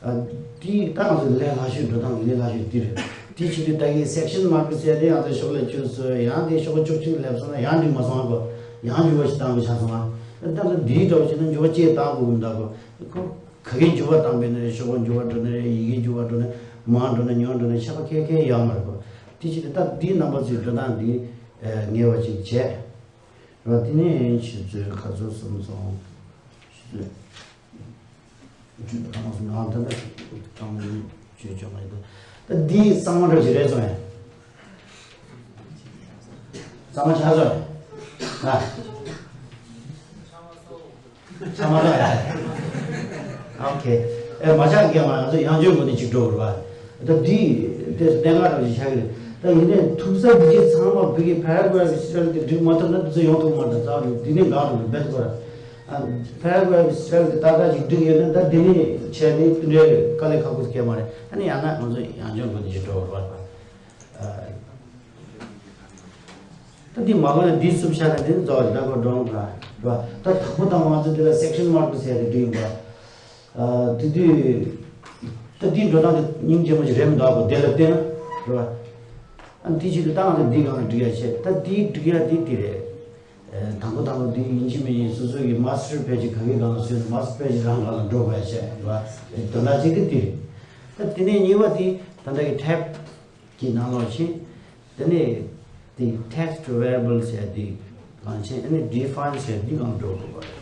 ཨ་དེ་ད་ང་ཚོ་ལས་སླ་ཤོས་འགྲོ་སྟངས་ལས་སླ་ཤོས་འདི་རེད། དེ་བྱེད་དུས་ད་གིན་སེག་ཤན་མར་ཀ་ཟེར་དེ་ཡང་དེ་ཤོག་ལ་བཅུག་སོང་། ཡང་དེ་ཤོག་བཅུ་གཅིག་སླེབས་སོང་ན་ཡང་འགྲིག་མ་སོང་ཨ་གོ། ཡང་མགྱོགས་པོ་ཞིག་བཏང་དགོས་ཆགས་སོང་ཨ། ད་ལྟ་འདིའི་འདྲ་བོ་བྱས་ན་མགྱོགས་པོ་གཅིག་བཏང་དགོས་ཀྱི་འདུག་གོ། ཁོ་ག་གི་མགྱོགས་པོ་བཏང་པས་ན་ཤོག་གུ་མགྱོགས་པོ་འགྲོ་ནི་རེད། ཡི་གེ་མགྱོགས་པོ་འགྲོ་ནི་རེད། མང་འགྲོ་ནི་ཉུང་འགྲོ་ནི་ཁྱད་པར་གང་ཡང་ཡོད་མ་རེད་གོ། དེ་བྱེད་དུས་ད་འདིའི་རྣམ་པ་ཚོའི་འགྲོ་སྟངས་འདི་ངེས་པ་ཅིག་བྱས། ར་དེ་ནས་ཆུ་ཚོད་ག་ཚོད་སོང་སོང་། ཆུ་ཚོད་བཅུ་དང་ལྔ་ད་ལྟ་གྲངས་བཅུ་བཅོ་ལྔ་ཡིན་འདུག་ད་འདི་གཙང་མ་འདྲ་ཞིག་རེད་སོང་ཡ། གཙང་མ་ཆགས་སོང་ཡ། ཨ། ཚང་མ་ལ། ཨོ་ཁེ། ཨེ་མ་ཆགས་རྒན་མ་ང་ཚོ་ཡང་བསྐྱར་ངོས་ནས་གཅིག་འགྲོ་དགོས་རེད་པ། ད་འདི་དེ་གནད་འགག་རང་ཞིག་ཆགས་ཀྱི་རེད། ད་ཡིན་ནའི་ཐུག་ས་འདི་གའི་ཚང་མ་བོད་ཀྱི་ཕ་ར་གུ་ར་ཕི་སི་ཊལ་དེ་འགྲིག་མ་ཐུབ་ན་དེ་ཚོ་ཡོང་ཐུབ་མ་རེད། རྩ་བ་ནས་འདི་ནས་འགག་འགྲོ་གི་རེད། བེད་ཁོ་ར། ཨ་ཕ་ར་གུ་ར་ཕི་སི་ཊལ་དེ་ཏག་ཏག་ཅིག་འགྲིག་ཡོད་ན་ད་འདི་ནས་བྱས་ནས་དེ་འདྲའི་དཀའ་ལས་ཁག་པོ་སྐྱེལ་མ་རེད། ཨ་ནི་ཡང་ན་ང་ཚོ་ཡང་བསྐྱར་ངོས་ནས་གཅིག་འགྲོ་དགོས་རེད་པ། ཨ། ད་འདི་མ་གོ་ན་འདི་སུབ་ཤ་ན་འདི་རྫོགས་རེད། ད་གོ་འགྲོ་འོང་ག་རེད་པ། ད་དང་པོ་དང་པོ་ང་ཚོ་འདི་ལ་སེག་ཤན་མར་ཀ་ཟེར་ཏེ་འདི་ཡིན་པ། ཨ་དེ་དུས་ད་འདི་འགྲོ་སྟངས་དེ་སྙིང་རྗེ་མོ་ཞིག་རེད་མི་འདུག་གོ། དེ་ལ་བལྟས་ན་རེད་པ། ཨ་འདི་ཅི་འདུག་ད་ང་ཚོ་འདི་གང་ལ་འགྲིག་ཡ་བྱེད། ད་འདི་འགྲིག་ཡ་འདི་འདི་རེད། ཨ་དང་པོ་དང་པོ་འདི་ཡིན་གཅིག་མིན་གཅིག་སོ་སོ་གི་མ་སི་ཊར་པེ་ཇི་ག་གི་སྒང་ལ་བཟོས་ནས་མ་སི་ཊར་པེ་ཇི་རང་སྒང་ལ་འགྲོ་དགོས་ཡ་བྱེད་རེད་པ། དོན་དག་གཅིག་དེ་འདི་རེད། ད་དེ་ནས་གཉིས་པ་དེ་ད་ལྟ་གི་ཊེབ་གི་ནང་ལོགས་ཕྱིན། དེ་ནས་དེ་text variable ཟེར་དེ་གང་ཕྱིན། ཨ་ནི་define ཟེར་འདི་གང་འགྲོ་དགོས་པ་རེད།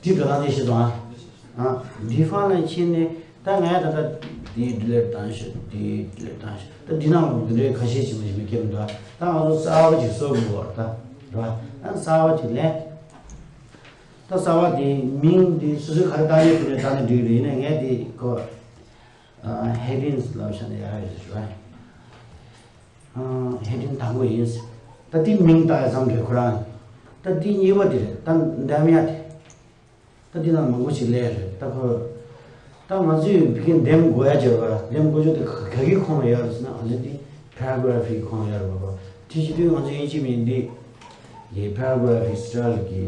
འདི་འགྲོ་སྟངས་དེ་ཤེས་སོང་ཨ། ཨ་define ལ་ཕྱིན་ནས་ད་ངས་ད་ལྟ་འདི་delete བཏང་ཤག་འདི་delete བཏང་ཤག་ད་འདི་ནང་ལོགས་འདི་འདྲའི་ཁ་ཤས་ཤིག་མ་ཞིག་མི་སྐྱེ་མི་འདུག་ད་ང་ཚོ་གསར་པ་ཅིག་བཟོ་དགོས་པ་རེད་ད། རེད་པ། ཨ་གསར་པ་ཅིག་ལས། ད་གསར་པ་དེ་མིང་དེ་སོ་སོའི་ག་རེ་བཏགས་ཡོད་དེ་ནས་བཏགས་ན་འགྲིག་རེད། ཡིན་ནའི་ངས་དེ་ཁོ། ཨ་headings ལབ་བྱས་ནས་ཡག་ཡོད་ཟེར་བ། ཨ་heading དང་པོ་ཡིན། ད་དེ་མིང་བཏགས་ཡ་ཙམ་རེད་ཁོ་རང་། ད་དེ་གཉིས་པ་དེ་རེད། ད་འདེམས་ཡ་དེ། ད་དེ་ནང་མང་པོ་ཞིག་སླེབས་རེད། ད་ཁོ། ད་ང་ཚོས་བི་གན་འདེམས་དགོས་ཡ་བྱེད་པ། འདེམས་དགོས་ཆོག་དེ་ག་གི་ཁོངས་ལ་ཡོད་རེད་ཟེར་ན། ང་ཚོས་དེ་paragraph གི་ཁོངས་ལ་ཡོད་རེད་པ། དེ་བྱེད་དུས་ང་ཚོ་ཡིན་གཅིག་མིན་གཅིག་དེ་paragraph གི་style གི་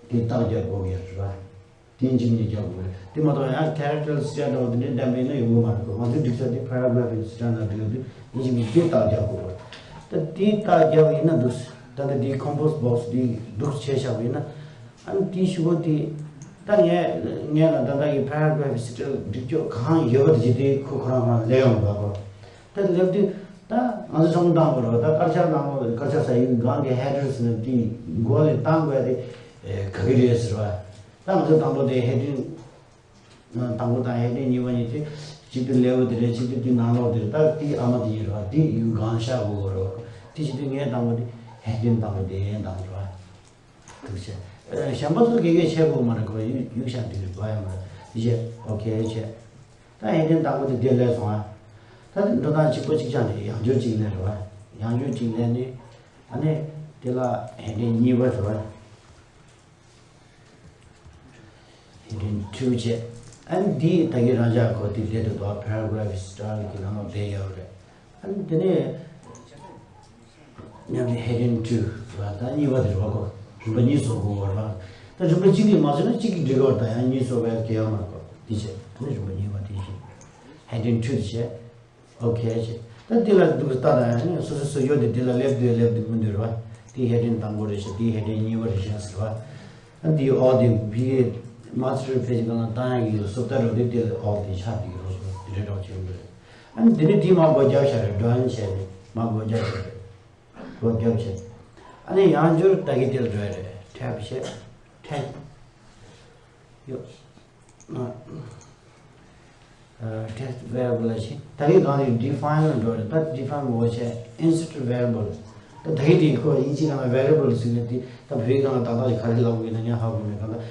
དེ་རྟགས་རྒྱག་དགོས་ཀྱི་རེད་པ། དེ་གཅིག་ནས་རྒྱག་དགོས་རེད། དེ་མ་གཏོགས་ཡང་character style འདྲ་བོ་དེ་འདྲའི་འདེམས་པས་ན་ཡོང་གི་མ་རེད། ང་ཚོའི་སྒྲིག་ས་དེ་paragraph གི་style ནང་སྒྲིག་ཡོད་དུས་ཡིན་གཅིག་མིན་གཅིག་རྟགས་རྒྱག་དགོས་རེད། ད་དེ་རྟགས་རྒྱག་པ་ཡིན་ན་འདུག་ད་ལྟ་དེའི་compose box དེ་འདུག་བྱས་བཞག་པ་ཡིན་ན། ཨ་ནི་དེའི་གཞུག་གུ་དེ་ད་ངས་ངས་ལ་ད་ལྟ་གི་paragraph style སྒྲིག་སྤྱོད་གང་ཡོད་པ་དེ་ཅི་དེ་ཁོ་ཁོ་རང་ཁོ་རང་ལས་ཡོང་གི་རེད་གོ། ད་ལབ་དུས་ད་ང་ཚོ་ཚང་མ་བཏང་དགོས་རེད། ད་དཀར་ཆག་ནང་ལོགས་དཀར་ཆག་ཟེར་ཡིན་གང་གི་headers ནི་དེ་མགོ་ལས་བཏང་དགོས་ཡ་དེ་ག་གི་རེད་ཟེར་བ། ད་ང་ཚོ་དང་པོ་དེ་heading དང་པོ་དང་heading གཉིས་པ་གཉིས་དེ་གཅིག་དེ་level དེ་རེད། གཅིག་དེ་དེ་ནང་ལོགས་དེ་རེད། ད་དེ་ཨ་མ་དེ་ཡིན་རེད་བ། དེ་ཡུལ་གང་བཞག་དགོས་རེད་བ། དེ་བྱེད་དུས་ངས་དང་པོ་དེ་heading དང་པོ་དེ་བཏང་རེད་བ། འདུག་བྱས། ཨ་གཞན་པ་ཚོ་དགེ་རྒན་བྱེད་དགོས་མ་རེད་གོ། ཡུག་ཡུག་བཞག་དེ་རེད་བ། ཡང་མ་རེད། དེ་བྱས་okay བྱས། ད་heading དང་པོ་དེ་དེ་སླེབས་སོང་ཨ། ད་འགྲོ་སྟངས་གཅིག་པ་གཅིག་རྐྱང་རེད། ཡང་བསྐྱར་གཅིག་སླེབས་རེད་བ། ཡང་བསྐྱར་གཅིག་སླེབས་ནས་ཨ་ནི་དེ་ལ་heading གཉིས་པ་རེད་བ། heading two བྱས། ཨ་ནི་འདི་ད་གིན་རང་ཅག་གོ་དེ་བསྡད་འདུག་དོ། paragraph style གི་ནང་ལ་བསྡད་ཡོད་རེད། ཨ་ནི་དེ་ནས་མཉམ་དུ་heading two ལ་ད་གཉིས་པ་དེ་རེད་བ་གོ། རིམ་པ་གཉིས་བཟོ་དགོས་པ་རེད་བ། ད་རིམ་པ་གཅིག་གིས་མ་བཟོས་ན་གཅིག་གིས་འགྲིག་གི་རེད། ད་ཡང་གཉིས་བཟོ་བའི་གལ་ཡོད་མ་རེད་གོ། དེ་བྱས། ཨ་ནི་རིམ་པ་གཉིས་པ་དེ་བྱས། heading two དེ་བྱས། okay བྱས། ད་འདི་ལ་འདུག་ལྟ་དང་། ཨ་ནི་སོ་སོ་སོ་ཡོད་དེ་འདི་ལ་སླེབས་འདོད་སླེབས་འདོད་མི་འདོད་རེད་བ། དེ་heading དང་པོ་རེད་ཤག་དེ་heading གཉིས་པ་རེད་ཤག་ཟེར་བ། ཨ་འདི་all དེ་བི་master page སྒང་ལ་བཏང་ཡག་གི་སོ་ལྟ་རོ་དེ་དེ་ལ་all དེ་ཆགས་འདུག་རོ་སོ་དེ་འདྲའི་འདྲ་བ་བྱེད་ཀྱི་རེད། ཨ་ནི་འདི་ནས་དེ་མར་སྒོ་རྒྱབ་བཞག་རེད། done བྱས་ནས་མར་སྒོ་རྒྱབ་བཞག་རེད། སྒོ་རྒྱབ་བྱས། ཨ་ནི་ཡང་བསྐྱར་ད་གིན་དེ་ལ་འགྲོ་ཡ་རེད། tab བྱས། tab ཡོད། ཨ། text variable ལ་ཕྱིན། ད་རེས་གང་རེད། define ལ་འགྲོ་རེད། ད་define འོ་བྱས། insert variable ད་ད་རེས་དེ་ཁོ་དབྱིན་ཇི་ནང་ལ་variable ཟེར་ནས་དེ་ད་བོད་ནང་ལ་ཏག་ཏག་ཅིག་ག་རེ་ལབ་དགོས་ན་ངས་ཧ་གོ་མེད། གང་ལྟར་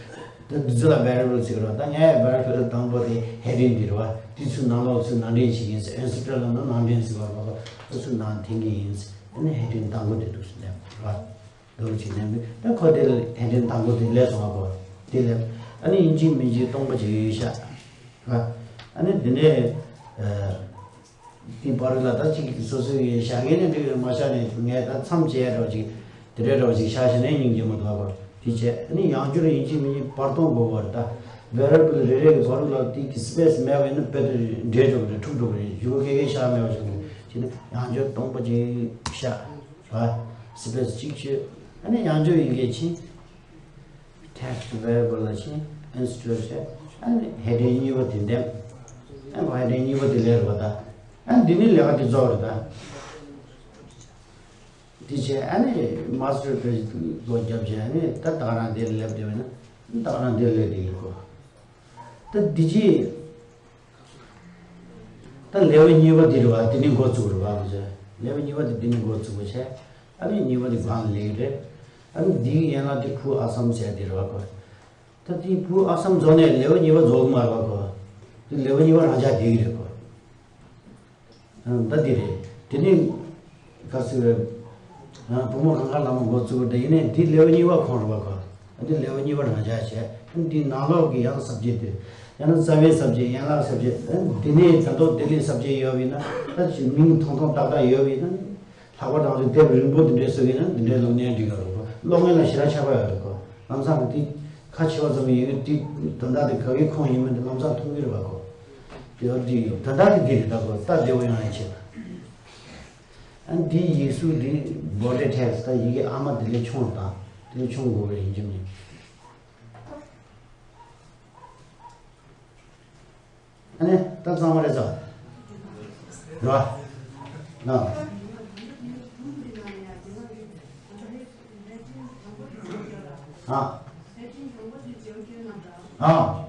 ད་འདི་ཚོ་ལ་variable ཟེར་གི་རེད། ད་ངས་variable དང་པོ་དེ་heading འདི་རེད་བ། དེ་ཚོའི་ནང་ལོགས་ཚོའི་ནང་འདྲེན་བྱེད་ཀྱི་ཡིན་ཟེར། insert ལབ་ན་ནང་འདྲེན་ཟེར་བ་རེད་བ། ད་ཚོའི་ནང་འཐེན་གྱི་ཡིན་ཟེར། ཨ་ནི་heading དང་པོ་དེ་འདུག་ཟེར་ནས་རེད་བ། འདུག་ཅིག་ནས་ད་ཁོ་དེ་ལ་heading དང་པོ་དེ་ལས་སོང་བ་གོ། དེ་ལས་ཨ་ནི་ཡིན་གཅིག་མིན་གཅིག་སྟོང་པ་ཅིག་ཡོད་ཤག་ཨ་ནི་དེ་ནས་དེའི་བར་ལ་ད་ཅིག་སོ་སོའི་ཞག་ཡས་ནས་འགྲིག་རེད། མ་ཞག་ནས་ངས་ད་མཚམས་བཅད་རོགས་ཅིག་དེ་འདྲའི་རོགས་ཅིག་ཤག་བྱས་ནས་སྙིང་རྗེ་མོ་འདུག་གོ་དེ་བྱས་ཨ་ནི་ཡང་བསྐྱར་ཡིན་གཅིག་མིན་གཅིག་བར་སྟོང་དགོས་པ་རེད། ད་ཝེ་རི་ཨེ་བལ་རེ་རེ་གི་བར་ལ་དེ་གི་སི་པེ་སི་མེད་པ་ཡིན་ན་དཔེ་དེ་འདྲེས་འགྲོ་གི་རེད། འཁྲུག་འགྲོ་གི་རེད། གཞུག་གུ་ཁེ་ཁེ་ཤག་མེད་པ་བྱུང་གི་བྱས་ནས་ཡང་བསྐྱར་སྟོང་པ་ཅིག་ཤག་ར་སི་པེ་སི་གཅིག་བྱས་ཨ་ནི་ཡང་བསྐྱར་ཡིན་གྱི་ཕྱིན། Text variable ལ་ཕྱིན། Insert བྱས། ཨ་ནི་heading གཉིས་པ་དེ་འདེམས། ཨ་ནི་heading གཉིས་པ་དེ་ལས་རེད་པ་ད། ཨ་ནི་འདི་ནི་ལས་ཀ་དེ་རྫོགས་རེད་ད། དེ་བྱས་ཨ་ནི་master page སྒོ་བརྒྱབ་བྱས་ཨ་ནི་ད་ད་ག་རང་དེར་སླེབས་བསྡད་པ་ན་ད་ག་རང་དེར་སླེབས་བསྡད་ཡོད་གོ་ད་འདི་ཅི། ད་level གཉིས་པ་འདི་རེད་བ། འདི་ནི་འགོ་བཙུགས་རེད་བ། ང་ཚོས་level གཉིས་པ་འདི་འདི་ནི་འགོ་བཙུགས་པ་བྱས། ཨ་ནི་གཉིས་པ་འདི་སྒང་ལ་སླེབས་རེད། ཨ་ནི་འདིའི་ཡན་ལག་འདི་full Assam ཟེར་འདི་རེད་བ་གོ་ད་འདི་full Assam རྫོགས་ནས་level གཉིས་པ་རྫོགས་གི་མ་རེད་བ་གོ་འདི་level གཉིས་པ་རང་འཇགས་བསྡད་ཀྱི་རེད་གོ་ཨ་ནི་ད་འདི་རེད། འདི་ནི་ག་ཟེར་རེད། བུ་མོ་གངས་དཀར་ལྷ་མོ་འགོ་བཙུགས་པ་དེ་ཡིན་ནའི་འདི་level གཉིས་པ་ཁོངས་རེད་བ་གོ་འདི་level གཉིས་པ་རང་འཇགས་བྱས། འདི་ནང་ལོགས་ཀྱི་ཡང་subject དེ། ཡང་ན་རྩ་བའི་subject ཡན་ལག་subject འདི་ནས་ད་དུང་ལྡི་ལི་subject ཡོད་པ་ཡིན་ན། ད་ཅིག་མིང་ཐུང་ཐུང་ཏག་ཏག་ཡོད་པ་ཡིན་ན། ལྷག་པར་དུ་དེབ་རིང་པོ་འདི་འདྲའི་བཟོ་གི་ཡིན་ན་འདི་འདྲའི་སློབ་གཉེར་འགྲིག་གི་རེད་གོ་ཀློག་མཁན་ལ་ཞེ་དྲག་ཁྱད་པར་ཡོད་རེད་གོ་ལམ་སང་འདི་ཁ་ཕྱེ་བ་ཙམ་ཡིན་གྱི་འདི་དོན་དག་འདི་ག་གི་ཁོངས་ཡིན་མིན་འདི་ལམ་སང་མཐོང་གི་རེད་བ་གོ་དེ་འདི་དོན་དག་འདི་འདི་རེད་ད་གོ་ད་བདེ་པོ་ཡོང་ཡ་ཆེད་དུ། ཨ་འདི་ཡིག་གཟུགས་འདི་body text ད་ཡི་གེ་ཨ་མ་འདི་ལས་ཆུང་བ་དང་འདི་ལས་ཆུང་དགོས་པ་ཡིན་གྱི་མིན། ཨ་ནི་ད་གཙང་མ་རེད་ས། རེད་བ། ན། ཨ། ཨ།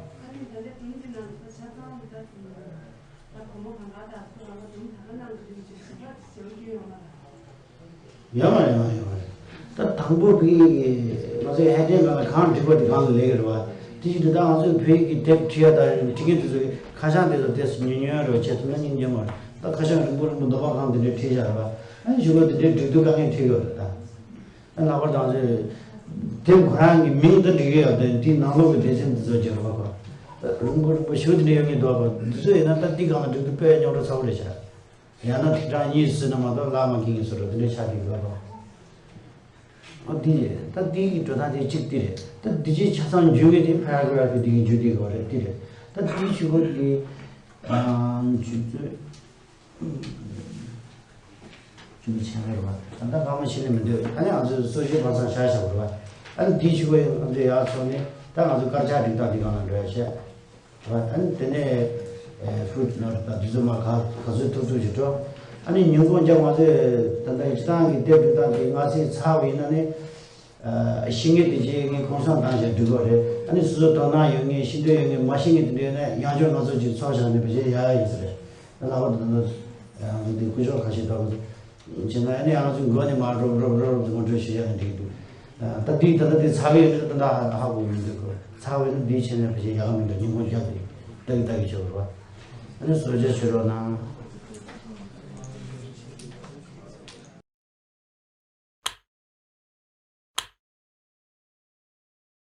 ཡོད་མ་རེད་ཡོད་མ་རེད་ཡོད་མ་རེད། ད་དང་པོ་བོད་ཡིག་གི་ང་ཚོའི་ཧེ་ཏན་སྒང་ལ་གང་འབྲི་དགོས་དེ་སྒང་ལ་ལས་ཀྱི་རེད་བ། དེ་བཞིན་དུ་ད་ང་ཚོའི་བོད་ཡིག་གི་དེབ་བྲིས་ཡ་དང་བྲིས་མཁན་དེ་ཚོ་གི་ཁ་བྱང་དེ་ཚོ་ཏོག་ཙམ་ཉུང་ཉུང་རེད་བ། བྱས་ཙང་སྙིང་རྗེ་མ་རེད། ད་ཁ་བྱང་རིང་པོ་རིང་པོ་འདོད་པ་གང་དེ་འདྲའི་བྲིས་བཞག་རེད་བ། ཨ་ནི་གཞུག་ལ་དེ་འདྲའི་འབྲི་དུས་དཀའ་ངལ་འཕྲད་ཡོད་རེད་ད། ཨ་ལྷག་པར་དུ་ང་ཚོའི་དེབ་ཁོ་རང་གི་མིང་ད་འབྲི་གི་ཡོད་དེ་དེའི་ནང་ལོགས་ཀྱི་སྡེ་ཚན་དེ་ཚོ་སྦྱར་བ་གོ་ད་རིང་པོ་རིང་པོ་ཞེ་པོ་དེ་འདྲ་ཡོད་ངེས་འདུག་གོ་འདི་ཚོ་ཡིན་ན་ད་འདི་སྒང་ལ་འབྲི་དུས་དཔེ་རྙོག་དྲ་ཚ་པོ་རེད་བྱ། ཡང་ན་ཐིག་གྲངས་གཉིས་བཟོས་ན་མ་གཏོགས་ལྷག་མ་གི་ངེས་སུ་རུ་དེ་འདྲའི་ཆ་དེ་ཡོད་རོགས། ཨ་འདི་རེད། ད་འདི་གི་འགྲོ་སྟངས་དེ་གཅིག་འདི་རེད། ད་འདི་ཅིག་ཆ་ཚང་འཇུས་ངེས་དེ་paragraph དེ་གི་འཇུས་དེ་གོ་རེད་འདི་རེད། ད་འདི་ཆུ་གོ་དེ་ཨ་འཇུས་ཚོད་འཇུས་ཆེན་རེད་བ། ད་ད་གང་མ་ཕྱིན་ནས་མི་འདོད་ཨ་ནི་ང་ཚོས་སོ་བཞི་བར་ཚང་བཞག་བཞག་རེད་བ། ཨ་ནི་འདི་ཆུ་གོ་ཡང་ང་ཚོས་ཡག་ཚོགས་ནས་ད་ང་ཚོ་དཀར་ཆག་སྒྲིག་སྟངས་འདི་གང་ལ་འགྲོ་ཡ་བཤད། ཨ་ནི་དེ་ནས་ཕུད་ནོར་དང་དུས་ཚོད་མ་ག་ག་ཚོད་ཐུབ་ཐུབ་ཅིག་འགྲོ། ཨ་ནི་ཉིན་གུང་རྒྱབ་ང་ཚོས་ད་ལྟ་སྤྱི་བཏང་གི་དེབ་འབྲི་སྟངས་དེ་ང་ཚོས་ཚར་བ་ཡིན་ན་ནི། ཤེས་མཁན་དེ་རྗེས་ངས་གུང་སེང་བཏང་བྱས་འབྲི་དགོས་རེད། ཨ་ནི་སོ་སོ་དོ་སྣང་ཡོད་མཁན་ཤེས་འདོད་ཡོད་མཁན་མ་ཤེས་མཁན་དེ་འདྲ་ཡོད་ན་ཡང་བསྐྱར་ང་ཚོ་ཅིག་ཚོགས་བཞག་ནས་བེད་སྤྱོད་ཡག་ཡག་ཡིན་ས་རེད། ལྷག་པར་དུ་ད་ལྟ་ང་ཚོ་དེ་སྐུ་ཞབས་ཁ་ཤས་ད་བྱས་ན་ཨ་ནི་ང་ཚོའི་མགོ་ནས་མར་རོབ་རོབ་རོབ་རོབ་ངོ་སྤྲོད་ཞུ་ཡ་ནི་འགྲིག་འདུག་ད་འདི་ད་ལྟ་འདི་ཚར་གི་ཡོད་ན་ད་ལྟ་ཧ་གོ་མི་འདུག་གོ་ཚར་བས་ན་འདིའི་ཆེད་ནས་བེད་སྤྱོད་ཡག་མི་འདུག་ཉིན་གུང་རྒྱབ་དེ་ལྟ་གི་ལྟ་གི་ཆོག་རོགས། ཨ་ནི་བཟོ་བཅོས་བྱེད་རོགས་གནང་།